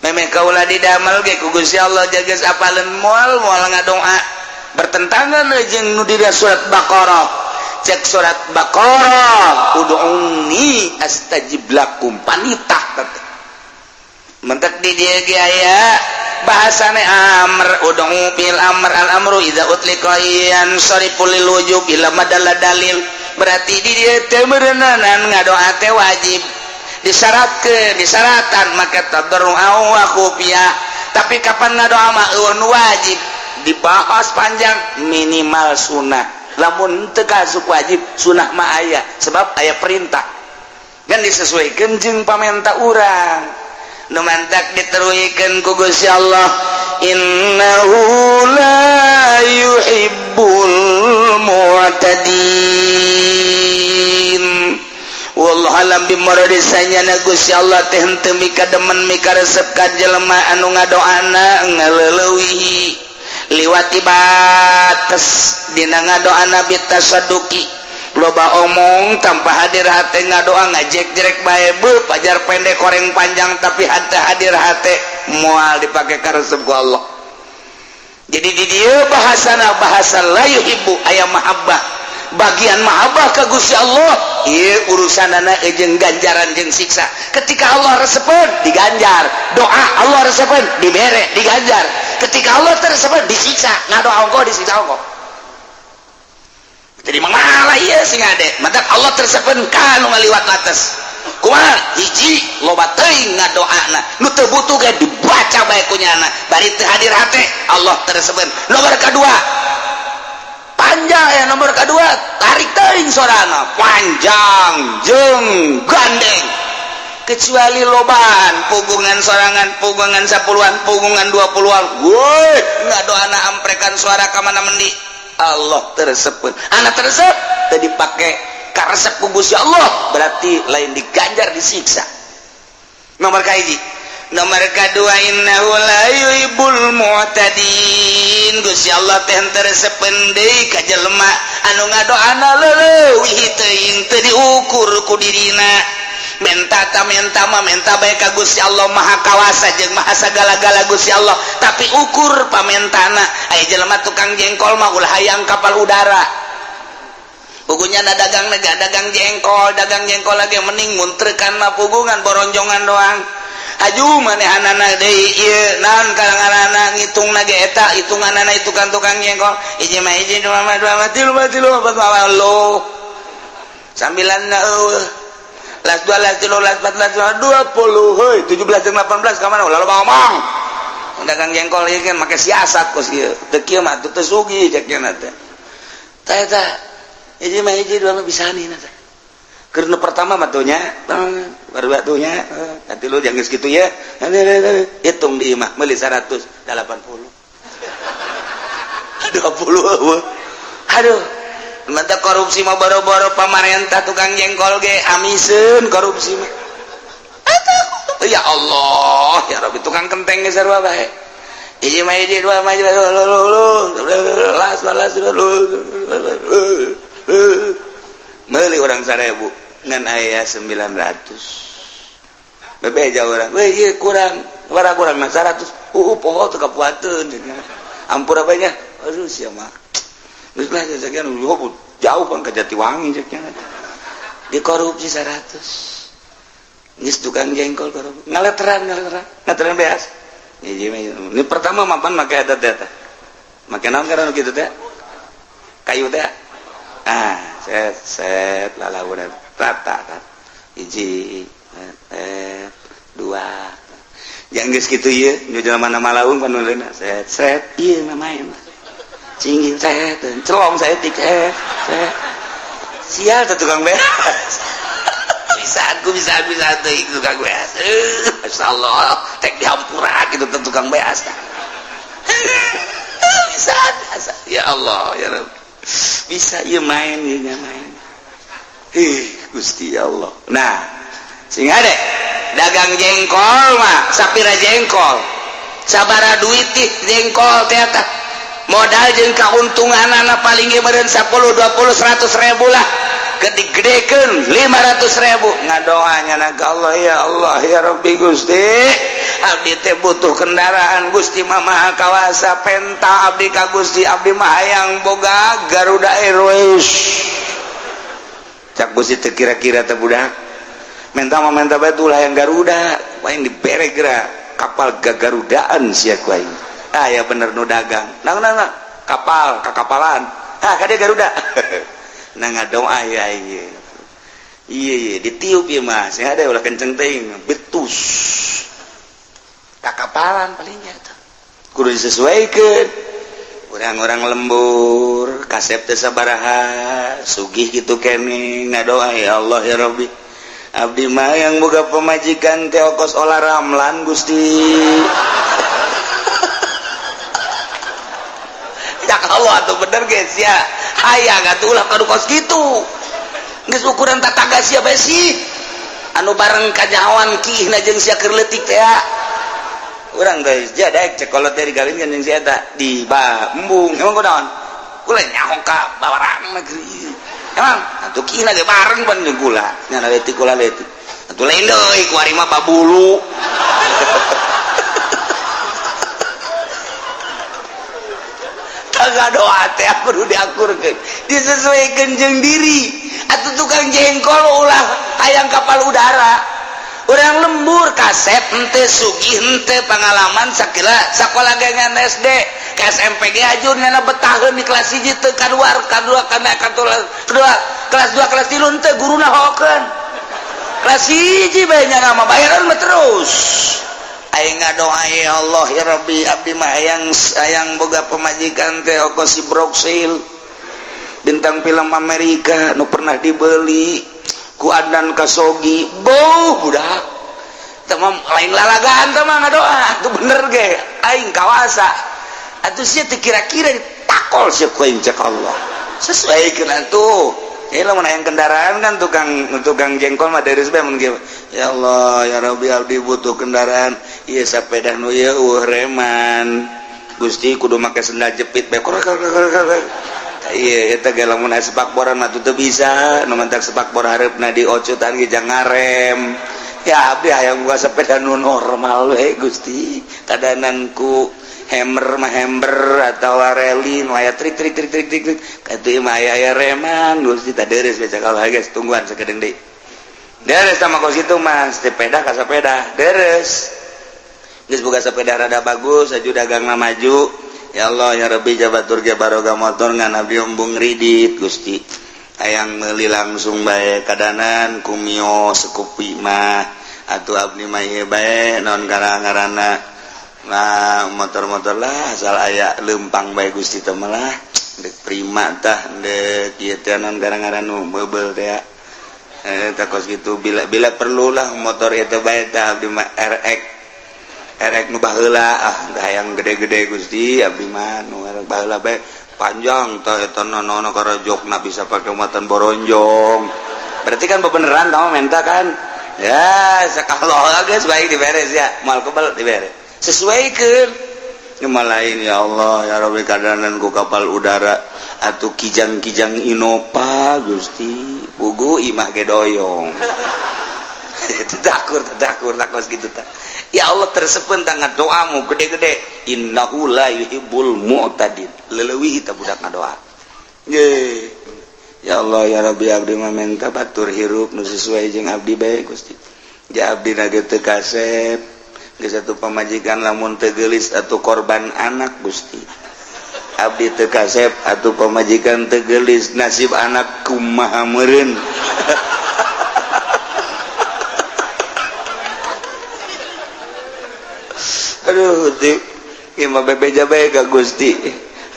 A: Memeh kaula didamel ge ku Gusti Allah ja geus apaleun moal moal ngadoa bertentangan jeung nu dina surat Baqarah. Cek surat Baqarah ud'uni astajib lakum panitah teh. Mentek di dieu ge aya bahasane amr ud'u bil amr al amru idza utliqa yansarifu lil wujub ila madalla dalil. Berarti di dieu teh meureunanan ngadoa teh wajib disyaratkeun disyaratan make tadarru wa khufiyah. Tapi kapan ngadoa mah eueuh nu wajib dibahas panjang minimal sunah. Lamun teu kasup wajib sunah mah aya sebab aya perintah dan disesuaikan jeung pamenta urang. Nu mantak diteruikeun ku Gusti Allah, innahu la yuhibbul mu'tadin. Wallahu alam bimuradi. Sanyana Gusti Allah teh henteu mika demen, mika resep ka jelema anu ngadoana ngaleulewihi, liwati bates dina ngadoana, bitasadduki, loba omong tanpa hadir hate, ngadoa ngajek-jerek bae, beuh, pajar pendek koreng panjang, tapi hate hadir hate, moal dipake karesep ku Allah. Jadi di dieu bahasana bahasa la yuhibbu, aya mahabbah, bagian mahabbah ke Gusti Allah. Ieu urusanana jeung ganjaran jeung siksa. Ketika Allah resepeun, diganjar doa. Allah resepeun, dibere, diganjar. Ketika Allah teu resepeun, disiksa. Ngadoa ongkoh, disiksa ongkoh. Jadi malah ieu sing ade matak Allah teu resepeun ka nu ngaliwat batas. Kumaha? Hiji, loba teuing ngadoana, nu teu butuh ge dibaca bae ku nyana, bari teu hadir hate, Allah teu resepeun. Nomor kedua, panjang ya. Nomor kedua, tarik teuing sorana panjang jeung gandeng, kecuali lobaan pugungan sorangan, pugungan 10-an, pugungan 20-an, woi, ngadoana amprekan suara ka mana mendi, Allah teu resepeun. Anak teu resep teu dipake karesep ku Gusti Allah, berarti lain diganjar, disiksa. Nomor kahiji. Nomor kedua, innahu la yuhibbul mu'tadin. Gusti Allah teh teu resepeun deui ka jelema anu ngadoana leuwih teuing, teu diukur ku dirina. Menta ta menta mah menta bae ka Gusti Allah, Maha Kawasa jeung Maha sagala-gala Gusti Allah, tapi ukur pamentana. Aya jelema tukang jengkol mah ulah hayang kapal udara. Pugunya na dagang nega dagang jengkol, dagang jengkol lagi mending muntrekan mah pugungan boronjongan doang. Haju manehanana deui ieu naon kalanganana, ngitung ge eta hitunganana itu kan tukang jengkol, hiji mah hiji, dua mah dua mah, tilu mah tilu, empat mah lo sambilan eueuh, las dua, las tilu, las empat, las lima, 20. Heuy, 17 jeung 18 ka mana? Ulah loba ngomong. Dagang jengkol ieu kan make siasat kos kieu, teu kieu mah teu sugih cek nya teh. Tah, eta hiji mah hiji, dua mah bisa nih teh. Keur nu pertama mah tuh nya, baru atuh nya, nanti lu jangan segitu ya, hitung di imah meuli 180 20. Aduh, mantap. Korupsi mah boro-boro pamarentah, tukang jengkol ge amiseun korupsi mah. Ya Allah ya Rabbi, tukang kenteng ge sarua bae. Hiji mah hiji, dua mah las las, meuli urang 1000 ngan aya 900. Bebeja urang, weh, ieu kurang bara, kurang mah 100. Poho, teu kapuateun, ampura bae nya. Aduh, sia mah geus lah sekian, jauh kan ke Jatiwangi cek nya. Dikorupsi 100. Geus tukang jengkol korupsi, ngaleteran, ngaleteran, ngaleteran beas. Ini pertama mapan make eta teh, make naon karena kitu teh, kayu teh. Ah, set set, lalaunan rata kan, hiji, dua, yang geus kitu ieu nu jelema mana malaung panuleuna, set set, ieu mah main cingin, set celong saeutik, set set. Sial teh tukang beas. Bisa aku, bisa, bisa teuing tukang beas. Masyaallah, tek dihampura gitu teh tukang beas. Bisa, bisa, ya Allah ya Rabb, bisa ieu main, ieu main. Ih, Gusti Allah. Nah, sing ade dagang jengkol mah sapira jengkol, sabara duit jengkol teh, eta modal jeung kauntunganana paling ge meureun 10, 20, 100 ribu lah. Gede-gedekeun 500 ribu, ngadoanya na ka Allah, ya Allah ya Rabbi, Gusti, abdi teh butuh kendaraan. Gusti mah Maha Kawasa, penta abdi ka Gusti, abdi mah hayang boga Garuda Airways. Cak Gusti teh, kira-kira teh budak menta mah menta bae ulah yang Garuda, paling dibere geura kapal gagarudaan sia ku aing. Ah, ya bener, nu dagang nang nang kapal kakapalan, ah, kade Garuda. Nah, ngadoa ya, iya iya iya, ditiup ya mas ya, ada ulah kenceng teuing, betus kakapalan palingnya tuh kudu disesuaikan. Orang-orang lembur kasep teh sabaraha, sugih gitu kene. Ngadoa, ya Allah ya Rabbi, Abdi mah yang boga pemajikan teh kos Ola Ramlan Gusti. Ya Allah atuh bener guys ya. Hayang atuh ulah kadu kos kitu. Geus ukuran tataga sia bae sih. Anu bareng kanyahoan kihna jeung sia keur leutik teh. Urang guys, ja daek cek kolot teh digawinkeun jeung si eta di embung. Emang kunaon? Kula nyaho ka babarang negeri. Emang atuh kihna ge bareng pan jeung kula. Nya leutik kula leutik. Atuh lain deui ku ari mah babulu. Kagak doa teh kudu diakurkeun. Disesuaikan jeung diri. Atuh tukang jengkol ulah hayang kapal udara. Urang lembur kasep henteu sugih henteu pengalaman sakila sakola gengan SD ke SMP ge ajur nyana betaheun di kelas 1 teu kaluar kadua kana kedua kelas 2 kelas 3 henteu guruna hokeun kelas 1 bae nyana mah bayaran mah terus. Aing ngadoa ya Allah ya Rabbi abdi mah hayang boga pemajikan teh oko si Broksil bintang film Amerika nu pernah dibeli ku Adnan Kasogi bau budak teman lain lalagaan teman ngadoa atuh bener ge aing kawasa atuh sia teu kira-kira ditakol sia ku aing cek Allah sesuaikeun atuh. Ieu lamun hayang kendaraan kan tukang jengkol mah deres bae mun ya Allah ya Rabbi abdi butuh kendaraan ieu sapeda nu ieu eueuh reman Gusti kudu make sendal jepit bae. Iya, eta ge lamun aya sepakboran mah teu bisa, nu mantak sepakbor hareupna diocutan ge jang ngarem. Ya abdi hayang buka sepeda nu normal we Gusti. Kadanan ku hammer mah hammer atawa reli nu aya trik trik trik trik trik. Katuh mah aya reman Gusti tah deres bae cakal geus tungguan sakedeung deui. Deres sama kos kitu mah sepeda ka sepeda, deres. Geus boga sepeda rada bagus, aju dagangna maju. Ya Allah ya Rabbi jabatur ge baroga motor ngan abdi embung ridit Gusti. Hayang meuli langsung bae kadanan ku Mio Scoopy mah atuh abdi mah ieu bae naon ngaranna. Nah motor-motor lah asal aya leumpang bae Gusti teh mah lah. Deuk Prima tah deuk ieu teh naon ngaran nu meubel teh. Tah kos kitu bila perlulah motor ieu teh bae tah abdi mah RX erek nu baheula ah hayang gede-gede Gusti abdi mah nu baheula bae panjang tah eta nono karajokna bisa pake muatan boronjong. Berarti kan bebeneran kamu minta kan? Ya sakalo geus baik diberes ya, moal kebel diberes. Sesuaikeun. Cuma lain ya Allah ya Rabbi kadanan ku kapal udara atuh kijang-kijang Innova Gusti pugu imah ge doyong. Tadakur tadakur takos gitu tah. Ya Allah tersepen tangan doamu gede-gede innahu la yuhibbul mu'tadin leleuwih ta budak ngadoa. Ye. Ya Allah ya Rabbi abdi mah menta batur hirup nu sesuai jeung abdi bae Gusti. Ja abdi na ge teu kasep geus atuh pamajikan lamun teu geulis atuh korban anak Gusti. Abdi teu kasep atuh pamajikan teu geulis nasib anak kumaha meureun. Aduh, ieu mah bebeja bae ka Gusti.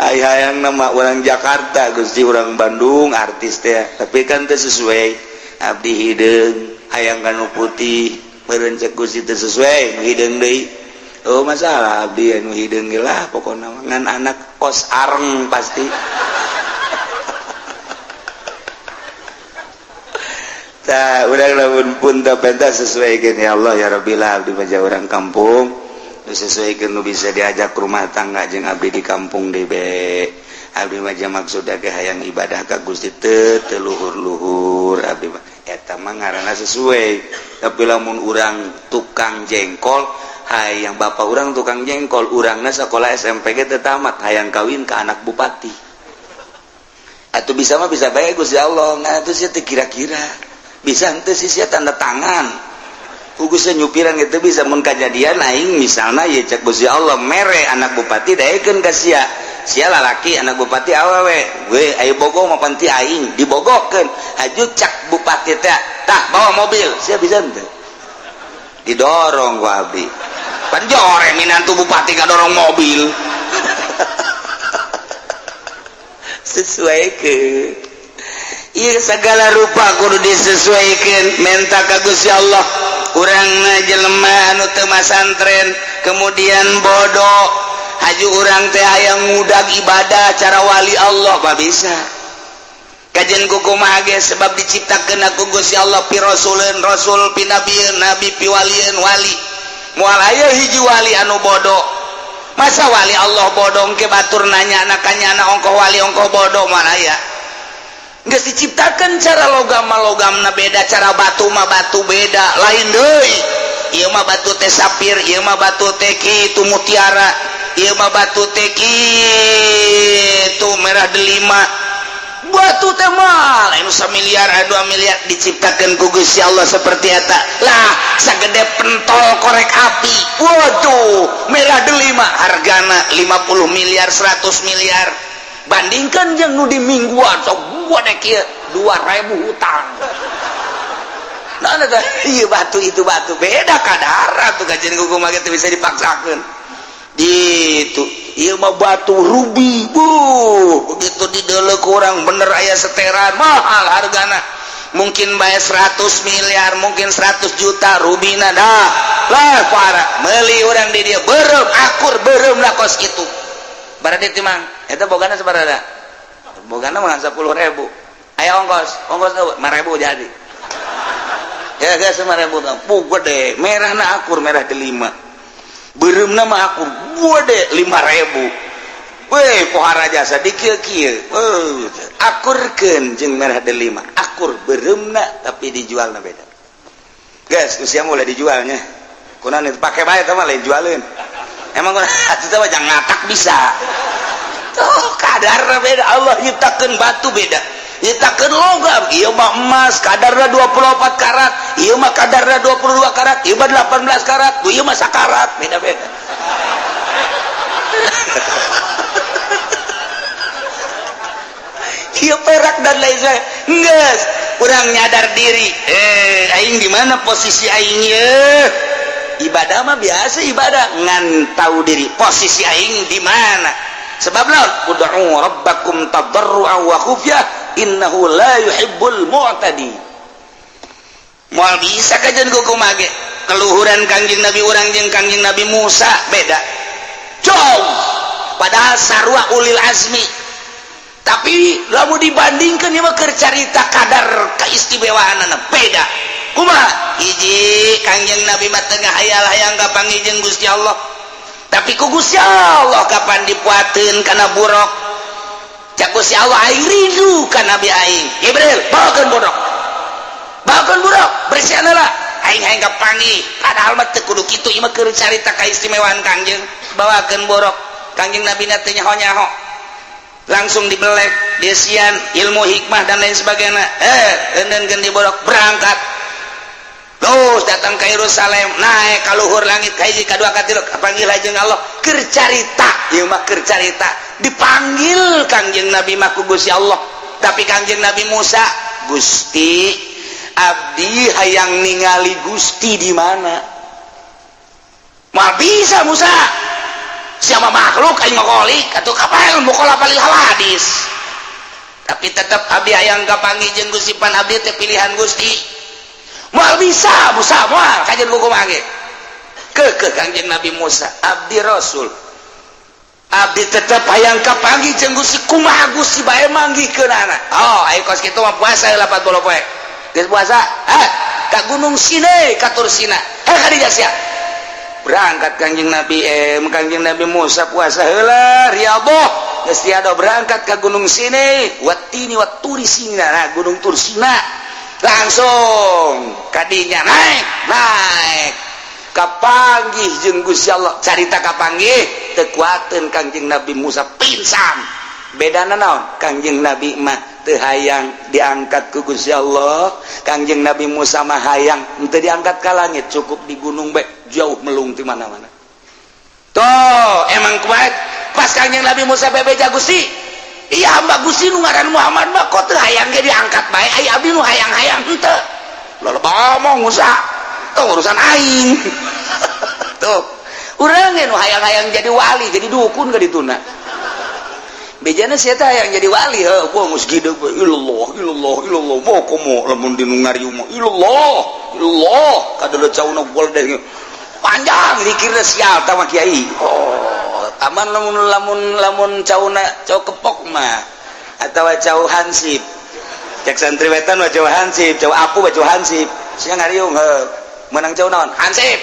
A: Hayang nama orang Jakarta, Gusti orang Bandung artis teh, tapi kan teu sesuai. Abdi hideung hayang kanu putih, meureun cek Gusti teu sesuai, nu hideung deui. Oh masalah abdi anu hideung ge lah pokona ngan anak kos areng pasti. Tah urang lamun pun teu pentas sesuaikeun ya Allah ya Rabbi lah abdi mah urang kampung. Sesuaikan nu bisa diajak rumah tangga jeung abdi di kampung debe. Abdi mah maksudna ge hayang ibadah ka Gusti teu teu luhur-luhur abdi mah eta mah ngaranna sesuai. Tapi lamun urang tukang jengkol hayang bapak urang tukang jengkol urangna sakola SMP ge teu tamat hayang kawin ka anak bupati. Atuh bisa mah bisa bae Gusti Allah ngan atuh sia teu kira-kira. Bisa henteu sih sia tanda tangan. Kugusnya nyupiran itu bisa mun kajadian aing misalna ye cek Gusti Allah mere anak bupati daekeun ka sia. Sia lalaki anak bupati awewe. We aya bogo mah panti aing dibogokeun. Haju cak bupati teh tah bawa mobil. Sia bisa henteu? Didorong ku abdi. Pan jore minantu bupati ngadorong mobil. Sesuai ke. Ieu segala rupa kudu disesuaikan, menta ka Gusti Allah. Urang jelema anu teu masantren, kemudian bodoh, haju urang teh hayang ngudag ibadah cara wali Allah mah bisa. Kajen kumaha ge, sebab diciptakeun ku Gusti Allah pi rasuleun rasul, pi nabieun nabi, pi walieun wali. Moal aya hiji wali anu bodoh. Masa wali Allah bodoh? Ke batur nanya anaknya, anak ongkoh wali ongkoh bodoh, moal aya. Geus diciptakan cara logam mah logamna beda, cara batu mah batu beda, lain deui. Ieu mah batu teh sapir, ieu mah batu teh kitu mutiara, ieu mah batu teh kitu merah delima. Batu teh mah lain 1 miliar, 2 miliar, diciptakan ku Gusti Allah seperti eta lah. Sagede pentol korek api, waduh, merah delima, hargana 50 miliar, 100 miliar. Bandingkan jeung nu di mingguan sok gua dek kieu 2000 hutang. Nah, nah, iya, batu itu batu beda kadar tuh. Kajian kumaha teu bisa dipaksakeun di itu. Ieu mah batu ruby bu, begitu dideuleu kurang bener aya seteran, mahal hargana, mungkin bayar 100 miliar, mungkin 100 juta rubina dah lah. Para meuli urang di dia beureum, akur beureum lah kos kitu. Berarti timang eta bogana sabaraha? Bogana mah 10.000. Aya ongkos, ongkos 5.000 jadi ya guys, 5.000. Bu, gede merah na, akur merah delima, beureumna mah akur gede, 5.000. Weh, pohara jasa di kieu kieu. Akurkeun jeung merah delima, akur beureumna, tapi dijualna beda. Guys, usia mulai dijualnya. Kunaon itu pake bae mah lain jualeun. Emang kunaon atuh mah jangan ngatak bisa. Tuh kadarna beda, Allah nyiptakeun batu beda. Nyiptakeun logam, ieu mah emas kadarna 24 karat, ieu mah kadarna 22 karat, ieu mah 18 karat, ieu mah sakarat, beda-beda. Ieu perak dan lain sebagainya. Geus, urang nyadar diri. Eh, aing di mana posisi aing ye? Ibadah mah biasa ibadah, ngan tahu diri posisi aing di mana. Sebab naon? Ud'u rabbakum tadarruan wa khufyah innahu la yuhibbul mu'tadi. Moal bisa kajian kumaha ge. Keluhuran Kangjeng Nabi urang jeung Kangjeng Nabi Musa beda. Jauh. Padahal sarua ulil azmi. Tapi lamun dibandingkan ieu mah keur carita kadar keistimewaanana beda. Kumaha? Hiji, Kangjeng Nabi mah teu ngahayal hayang kapanggih jeung Gusti Allah. Tapi ku Gusti Allah kapan dipuateun kana buruk. Cak Gusti Allah, aing rindu ka Nabi aing. Jibril, bawakeun buruk. Bawakeun buruk, bersihan heula. Aing hayang kapanggih. Padahal mah teu kudu kitu, ieu mah keur carita kaistimewaan Kangjeng. Bawakeun buruk. Kangjeng Nabi na teu nyaho-nyaho. Langsung dibelek, desian, ilmu hikmah dan lain sebagainya. Eh, engkeun diborok berangkat. Terus datang ke Yerusalem, naik ka luhur langit, ka hiji, ka dua, ka tilu, kapanggil jeung Allah. Keur carita, ieu mah keur carita. Dipanggil Kangjeng Nabi mah ku Gusti Allah. Tapi Kangjeng Nabi Musa, Gusti, abdi hayang ningali Gusti di mana? Moal bisa Musa. Siapa makhluk, aing mah kholik atuh, kapan mukhalafah hawadis. Tapi tetap abdi hayang kapanggih jeung Gusti, pan abdi teh pilihan Gusti. Moal bisa Musa, moal kajian kumaha ge. Keukeuh Kangjeng Nabi Musa, abdi Rasul. Abdi tetep hayang kapanggih jeung Gusti, kumaha Gusti bae manggihkeunana. Oh, ayo kos kitu mah puasa heula 40 poe. Geus puasa, ah, ka Gunung Sinai, ka Tur Sina. Eh, ka dinya sia. Berangkat Kangjeng Nabi, Kangjeng Nabi Musa puasa heula riyadhah. Geus tiada berangkat ke Gunung Sinai, watini waturi Sina, nah, Gunung Tur Sina. Langsung kadinya naik, naik. Kapanggih jeung Gusti Allah, carita kapanggih teu kuateun Kangjeng Nabi Musa pingsan. Bedana naon? Kangjeng Nabi mah teu hayang diangkat ku Gusti Allah, Kangjeng Nabi Musa mah hayang henteu diangkat ka langit, cukup di gunung bae, jauh melung di mana-mana. Tuh, emang kuat. Pas Kangjeng Nabi Musa bebeja, Gusti, iya hamba Gusti nu ngaran Muhammad mah kok teu hayang ge diangkat bae, ai abdi nu hayang-hayang henteu. Loba ngomong Musa, tuh urusan aing. Tuh, urang nu hayang-hayang jadi wali, jadi dukun ke dituna. Bejana sia teh yang jadi wali heuh, gua geus gede ilallah ilallah ilallah, mau komo lamun di nu ngariung mah ilallah ilallah, kadeuleut cauna deh panjang dikirna, sial tah mah kiai. Oh, aman lamun lamun lamun cauna cau kepok mah atau cau hansip. Cek santri wetan mah cau hansip, cau aku mah cau hansip. Sia ngariung heuh, menang cau naon? Hansip.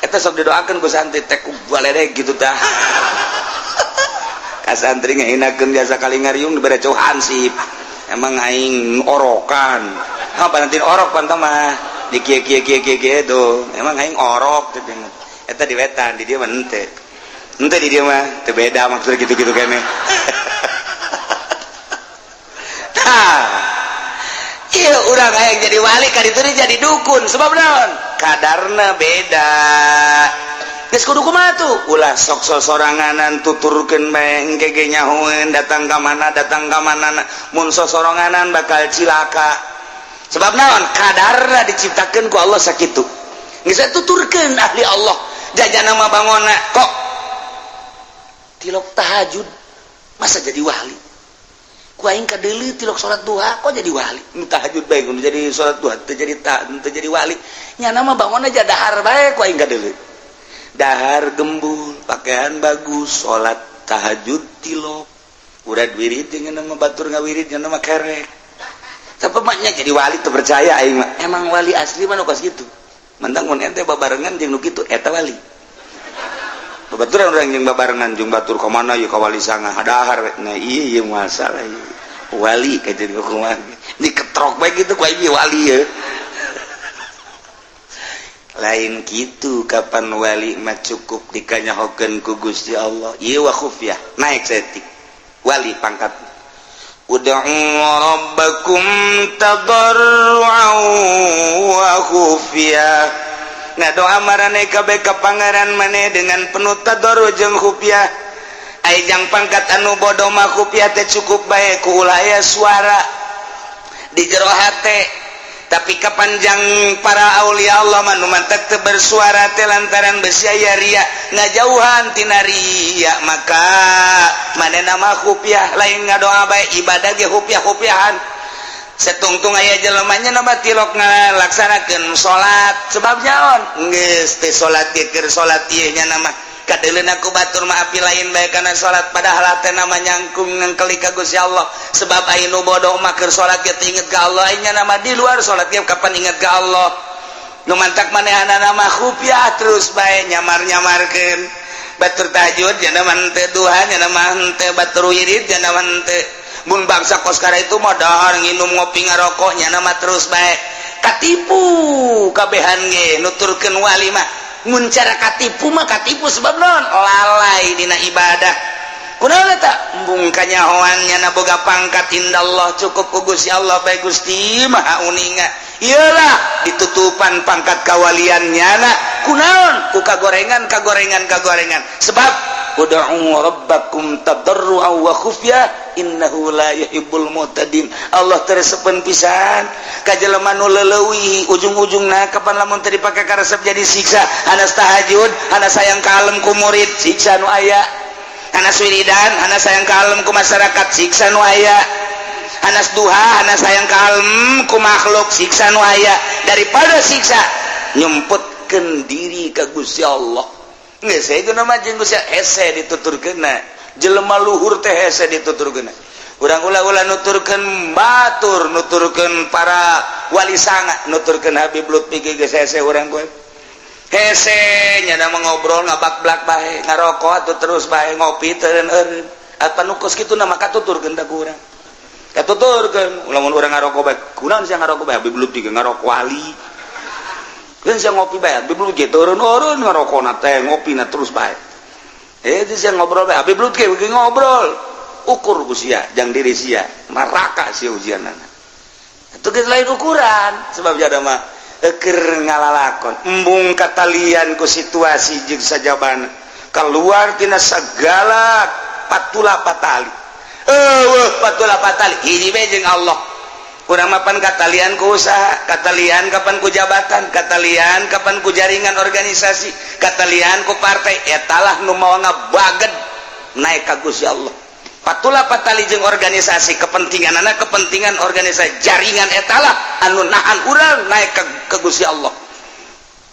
A: Eta sok didoakeun ku santri teh ku baledek gitu tah. Ka santri ngahinakeun biasa kali ngariung dibere cau hansip. Emang aing orokan. Ha, nanti orok pantah mah di kieu kieu kieu kieu kieu tuh. Emang aing orok teh. Eta di wetan, di dieu mah henteu. Henteu, di dieu mah teu beda maksudnya gitu-gitu kene. Tah. Iya, urang hayang jadi wali kan itu jadi dukun, sebab naon? Kadarna beda. Geus kudu kumaha tuh? Ulah sok sosoranganan, tuturkeun bae, engke ge nyahoeun datang ka mana, datang ka mana. Mun sosoranganan bakal cilaka. Sebab naon? Kadarna diciptakeun ku Allah sakitu. Geus tuturkeun ahli Allah. Jajana mah bangona kok tilok tahajud masa jadi wali? Ku aing kadeuleu tilok salat duha kok jadi wali? Nu tahajud bae nu jadi salat duha teu jadi, teu jadi wali. Nyana mah bangun aja dahar bae ku aing kadeuleu. Dahar gembul, pakaian bagus, salat tahajud tilok. Urat wirid dengan nama batur ngawirid nya nama kerek. Tapi maknya jadi wali teu percaya aing mah. Emang wali asli mah nu kos kitu. Mentang mun ente babarengan jeung nu kitu, eta wali. Babaturan urang jeung babarengan jeung batur ka mana ieu, ka wali sanga dahar. Nah, iya, iya masalah ieu. Wali ka jadi kumaha? Diketrok bae gitu ku aing wali ya. Lain gitu, kapan wali mah cukup dikanyahokeun ku Gusti Allah. Ieu wa khufyah, naik saeutik. Wali pangkat. Ud'u rabbakum tadarru'an wa khufyah. Nah, doa marane kabeh ka pangeran maneh dengan penuh tadarru jeung khufyah. Ai jang pangkat anu bodoh mah khufyah teh cukup bae ku ulah aya suara di jero hate. Tapi kapanjang para aulia Allah mah nu mantak teu bersuara teh lantaran besi aya ria, ngajauhan tina ria, maka manehna mah khufyah, lain ngadoa bae, ibadah ge khufyah-khufyahan. Setungtung aya jelemanya nama tilok ngalaksanakeun salat, sebab nyaon geus teh salat ge keur salat ieu nya nama kadeuleuna ku batur mah api lain bae kana salat, padahal teh nama nyangkung ngengkeli ka Gusti Allah. Sebab aya nu bodoh mah keur salat ge teu inget ka Allah, nya nama di luar salat ge kapan inget ka Allah. Nu mantak manehna nama khufyah terus bae, nyamar-nyamarkeun batur tahajud nya nama henteu, duha nya nama henteu, batur wirid nya nama henteu. Mun bangsa koskara itu mah dahar, nginum, ngopi, ngarokok, nya nama terus bae, katipu kabehan ge nuturkeun wali mah. Mun cara katipu mah katipu, sebab non lalai dina ibadah. Kunaon eta? Embung kanyahoan nya boga pangkat indallah, cukup ku Gusti Allah bae. Gusti Maha uninga, iyalah ditutupan pangkat kawalian nyana kunaon ku kagorengan kagorengan kagorengan. Sebab ud'u rabbakum tadarruan wa khufyah innahu la yuhibbul mu'tadin. Allah teresepen pisan ka jelema nu leuwih ujung-ujungna. Kapan lamun teu dipake karesep jadi siksa. Hanas tahajud, hanas sayang kalem ku murid, siksa nu aya. Hanas wiridan, hanas sayang kalem ku masyarakat, siksa nu aya. Hanas duha, hanas sayang kalem ku makhluk, siksa nu aya. Daripada siksa, nyemputkeun diri ka Gusti Allah. Geus saya nama jeung Gusti hese dituturkeunna. Jelema luhur teh hese dituturkeunna. Urang ulah-ulah nuturkeun batur, nuturkeun para wali sanga, nuturkeun Habib Lutfi ge geus hese. Urang gue hese nya mah ngobrol ngabak-blak bae, ngarokok atuh terus bae, ngopi teu eureun. Apa nu kos kitu na maka tuturkeun tah ku urang, katuturkeun. Lamun urang ngarokok bae, kunaon sia ngarokok bae? Habib Lutfi ge ngarokok, wali kan. Sia ngopi bae, Habib Lutfi ge turun-urun ngarokokna teh, ngopina terus bae. Eh, itu sia ngobrol bae, Habib Lutfi ge ngobrol. Ukur ku sia jang diri sia, neraka sia ujianana. Itu geus lain ukuran, sebab jada mah keur ngalalakon. Embung katalian ku situasi jeung sajabana, keluar tina segala patula patali. Eueuh patula patali, hiji bae jeung Allah. Urang mapan katalian ku usaha, katalian kapan ku jabatan, katalian kapan ku jaringan organisasi, katalian ku partai. Etalah nu mawa ngabaged. Naik ka Gusti Allah. Patula patali jeung organisasi, kepentingan anak, kepentingan organisasi, jaringan etalah anu nahan urang naik ke Gusti Allah.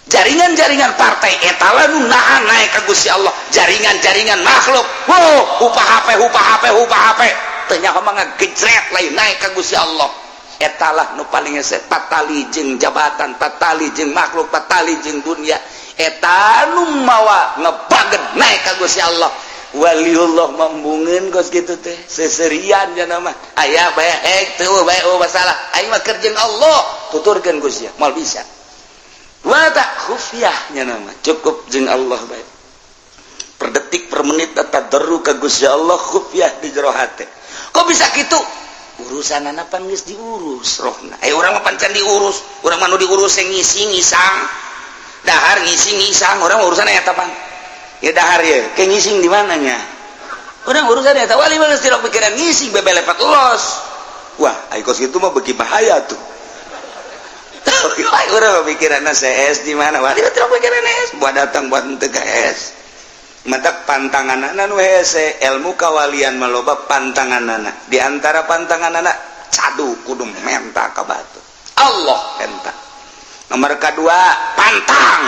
A: Jaringan-jaringan partai etalah nu nahan naik ke Gusti Allah. Jaringan-jaringan makhluk, wow, upah HP, upah HP, upah HP, teu mah ngagejret, lain naik ke Gusti Allah. Etalah nu paling hese. Patali jeung jabatan, patali jeung makhluk, patali jeung dunia, eta nu mawa ngebaget naik ka Gusti Allah. Waliullah membungeun kos gitu teh, seserian ya nama aya bae hek teu bae, oh masalah aing mah keur jeung Allah, tuturkeun Gusti, moal bisa. Wa tak khufyah nya nama cukup jeung Allah bae, per detik per menit tadarru ka Gusti Allah, khufyah di jero hate. Kok bisa gitu? Urusan anak pan geus diurus rohna. Eh, urang mah pancan diurus. Urang mah nu diurus yang ngisi ngisang, dahar ngisi ngisang. Urang urusan eta pan ya, dahar ya kayak ngising di mananya urang urusan eta. Wali mah geus tidak pikiran ngising, bebelepet los. Wah, ai kos kitu mah beuki bahaya tuh. Urang mah pikiran CS di mana, wali mah tidak pikiran S buat datang buat henteu ka S. Matak pantangan nu hese, ilmu kawalian maloba pantanganana. Di antara pantanganana, cadu kudu menta ka batur, Allah menta. Nomor kedua, pantang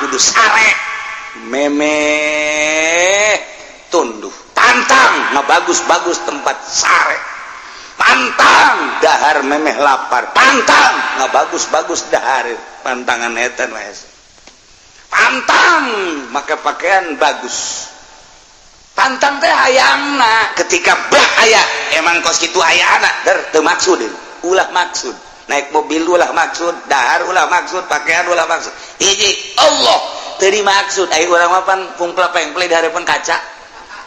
A: kudu sare memeh tunduh, pantang nggak bagus-bagus tempat sare, pantang dahar memeh lapar, pantang nggak bagus-bagus dahar. Pantangan eta nu hese. Pantang make pakaian bagus, pantang teh hayangna ketika bah aya emang kos kitu hayana der, teu maksud, ulah maksud naik mobil, ulah maksud dahar, ulah maksud pakaian, ulah maksud. Hiji Allah teu dimaksud. Ai urang mah pan pungpla pengple di hadapan kaca.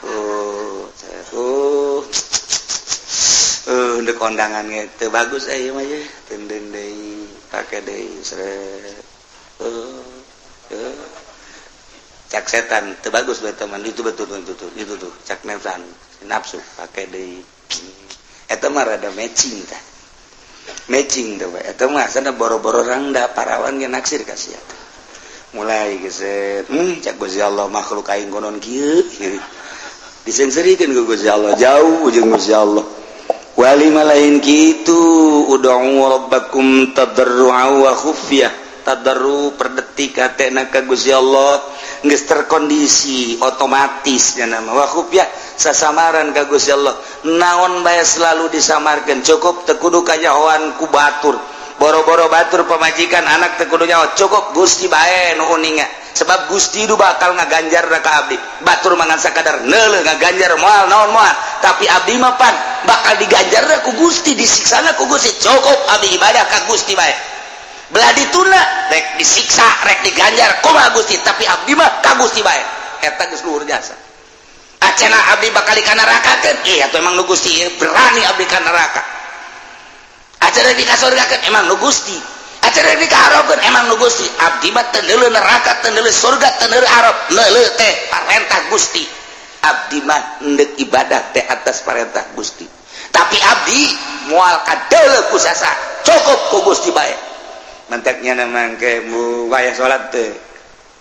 A: Oh, oh, ndek kondangan ge teu bagus aya mah ye, tenden deui, pake deui, seret. Cak setan teu bagus bae teman itu, betul betul itu itu tuh cak nafsan, nafsu, pake deui. Eta mah rada matching tah, matching tuh. Eta mah sana boro-boro rangda, parawan ge naksir ka sia. Mulai geset, cak Gusti Allah, makhluk aing konon kieu disengserikeun ku Gusti Allah, jauh jeung Gusti Allah. Wali mah lain kitu. Ud'u rabbakum tadarru'a wa khufyah. Tadarru per detik hatena ka Gusti Allah geus terkondisi otomatis nya nama. Wa khufyah, sasamaran ka Gusti Allah, naon bae selalu disamarkeun. Cukup, teu kudu kanyahoan ku batur, boro-boro batur, pamajikan, anak teu kudu nyaho. Cukup Gusti bae nu uninga, sebab Gusti itu bakal ngaganjar ka abdi. Batur mangan sakadar neuleuh, ngaganjar moal naon moal, tapi abdi mah pan bakal diganjar ku Gusti, disiksana ku Gusti. Cukup abdi ibadah ka Gusti bae, belah dituna rek disiksa rek diganjar kumaha Gusti, tapi abdi mah ka Gusti bae. Eta geus luhur jasa. Acena abdi bakal ka nerakakeun, iya atuh emang nu Gusti, berani abdi ka neraka. Acena di kasurgakeun, emang nu Gusti. Acara dikaharapkeun, emang nu Gusti. Abdi mah teu neuleuh neraka, teu neuleuh surga, teu neuleuh arab, neuleuh teh parentah Gusti. Abdi mah endek ibadah teh atas parentah Gusti, tapi abdi moal kadeuleuh ku sasa, cukup ku Gusti bae. Mantaknya mangke mu wayah salat teh,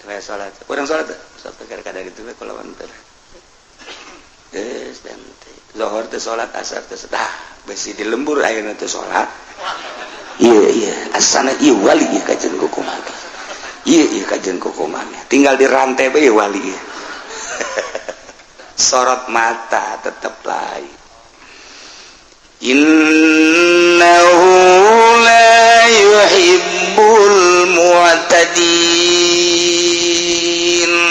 A: wayah salat urang salat teh sok kadang itu kalau teh geus dan teh lohor teh salat, asar teh dah besi di lembur ayeuna teh salat. Iya iya, asana iya wali, iya kajian kukumaha, iya iya kajian kukumaha, tinggal di rantai bae wali iya. Sorot mata tetap lain. Innahu la yuhibbul mu'tadin.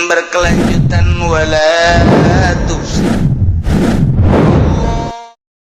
A: Berkelanjutan, wala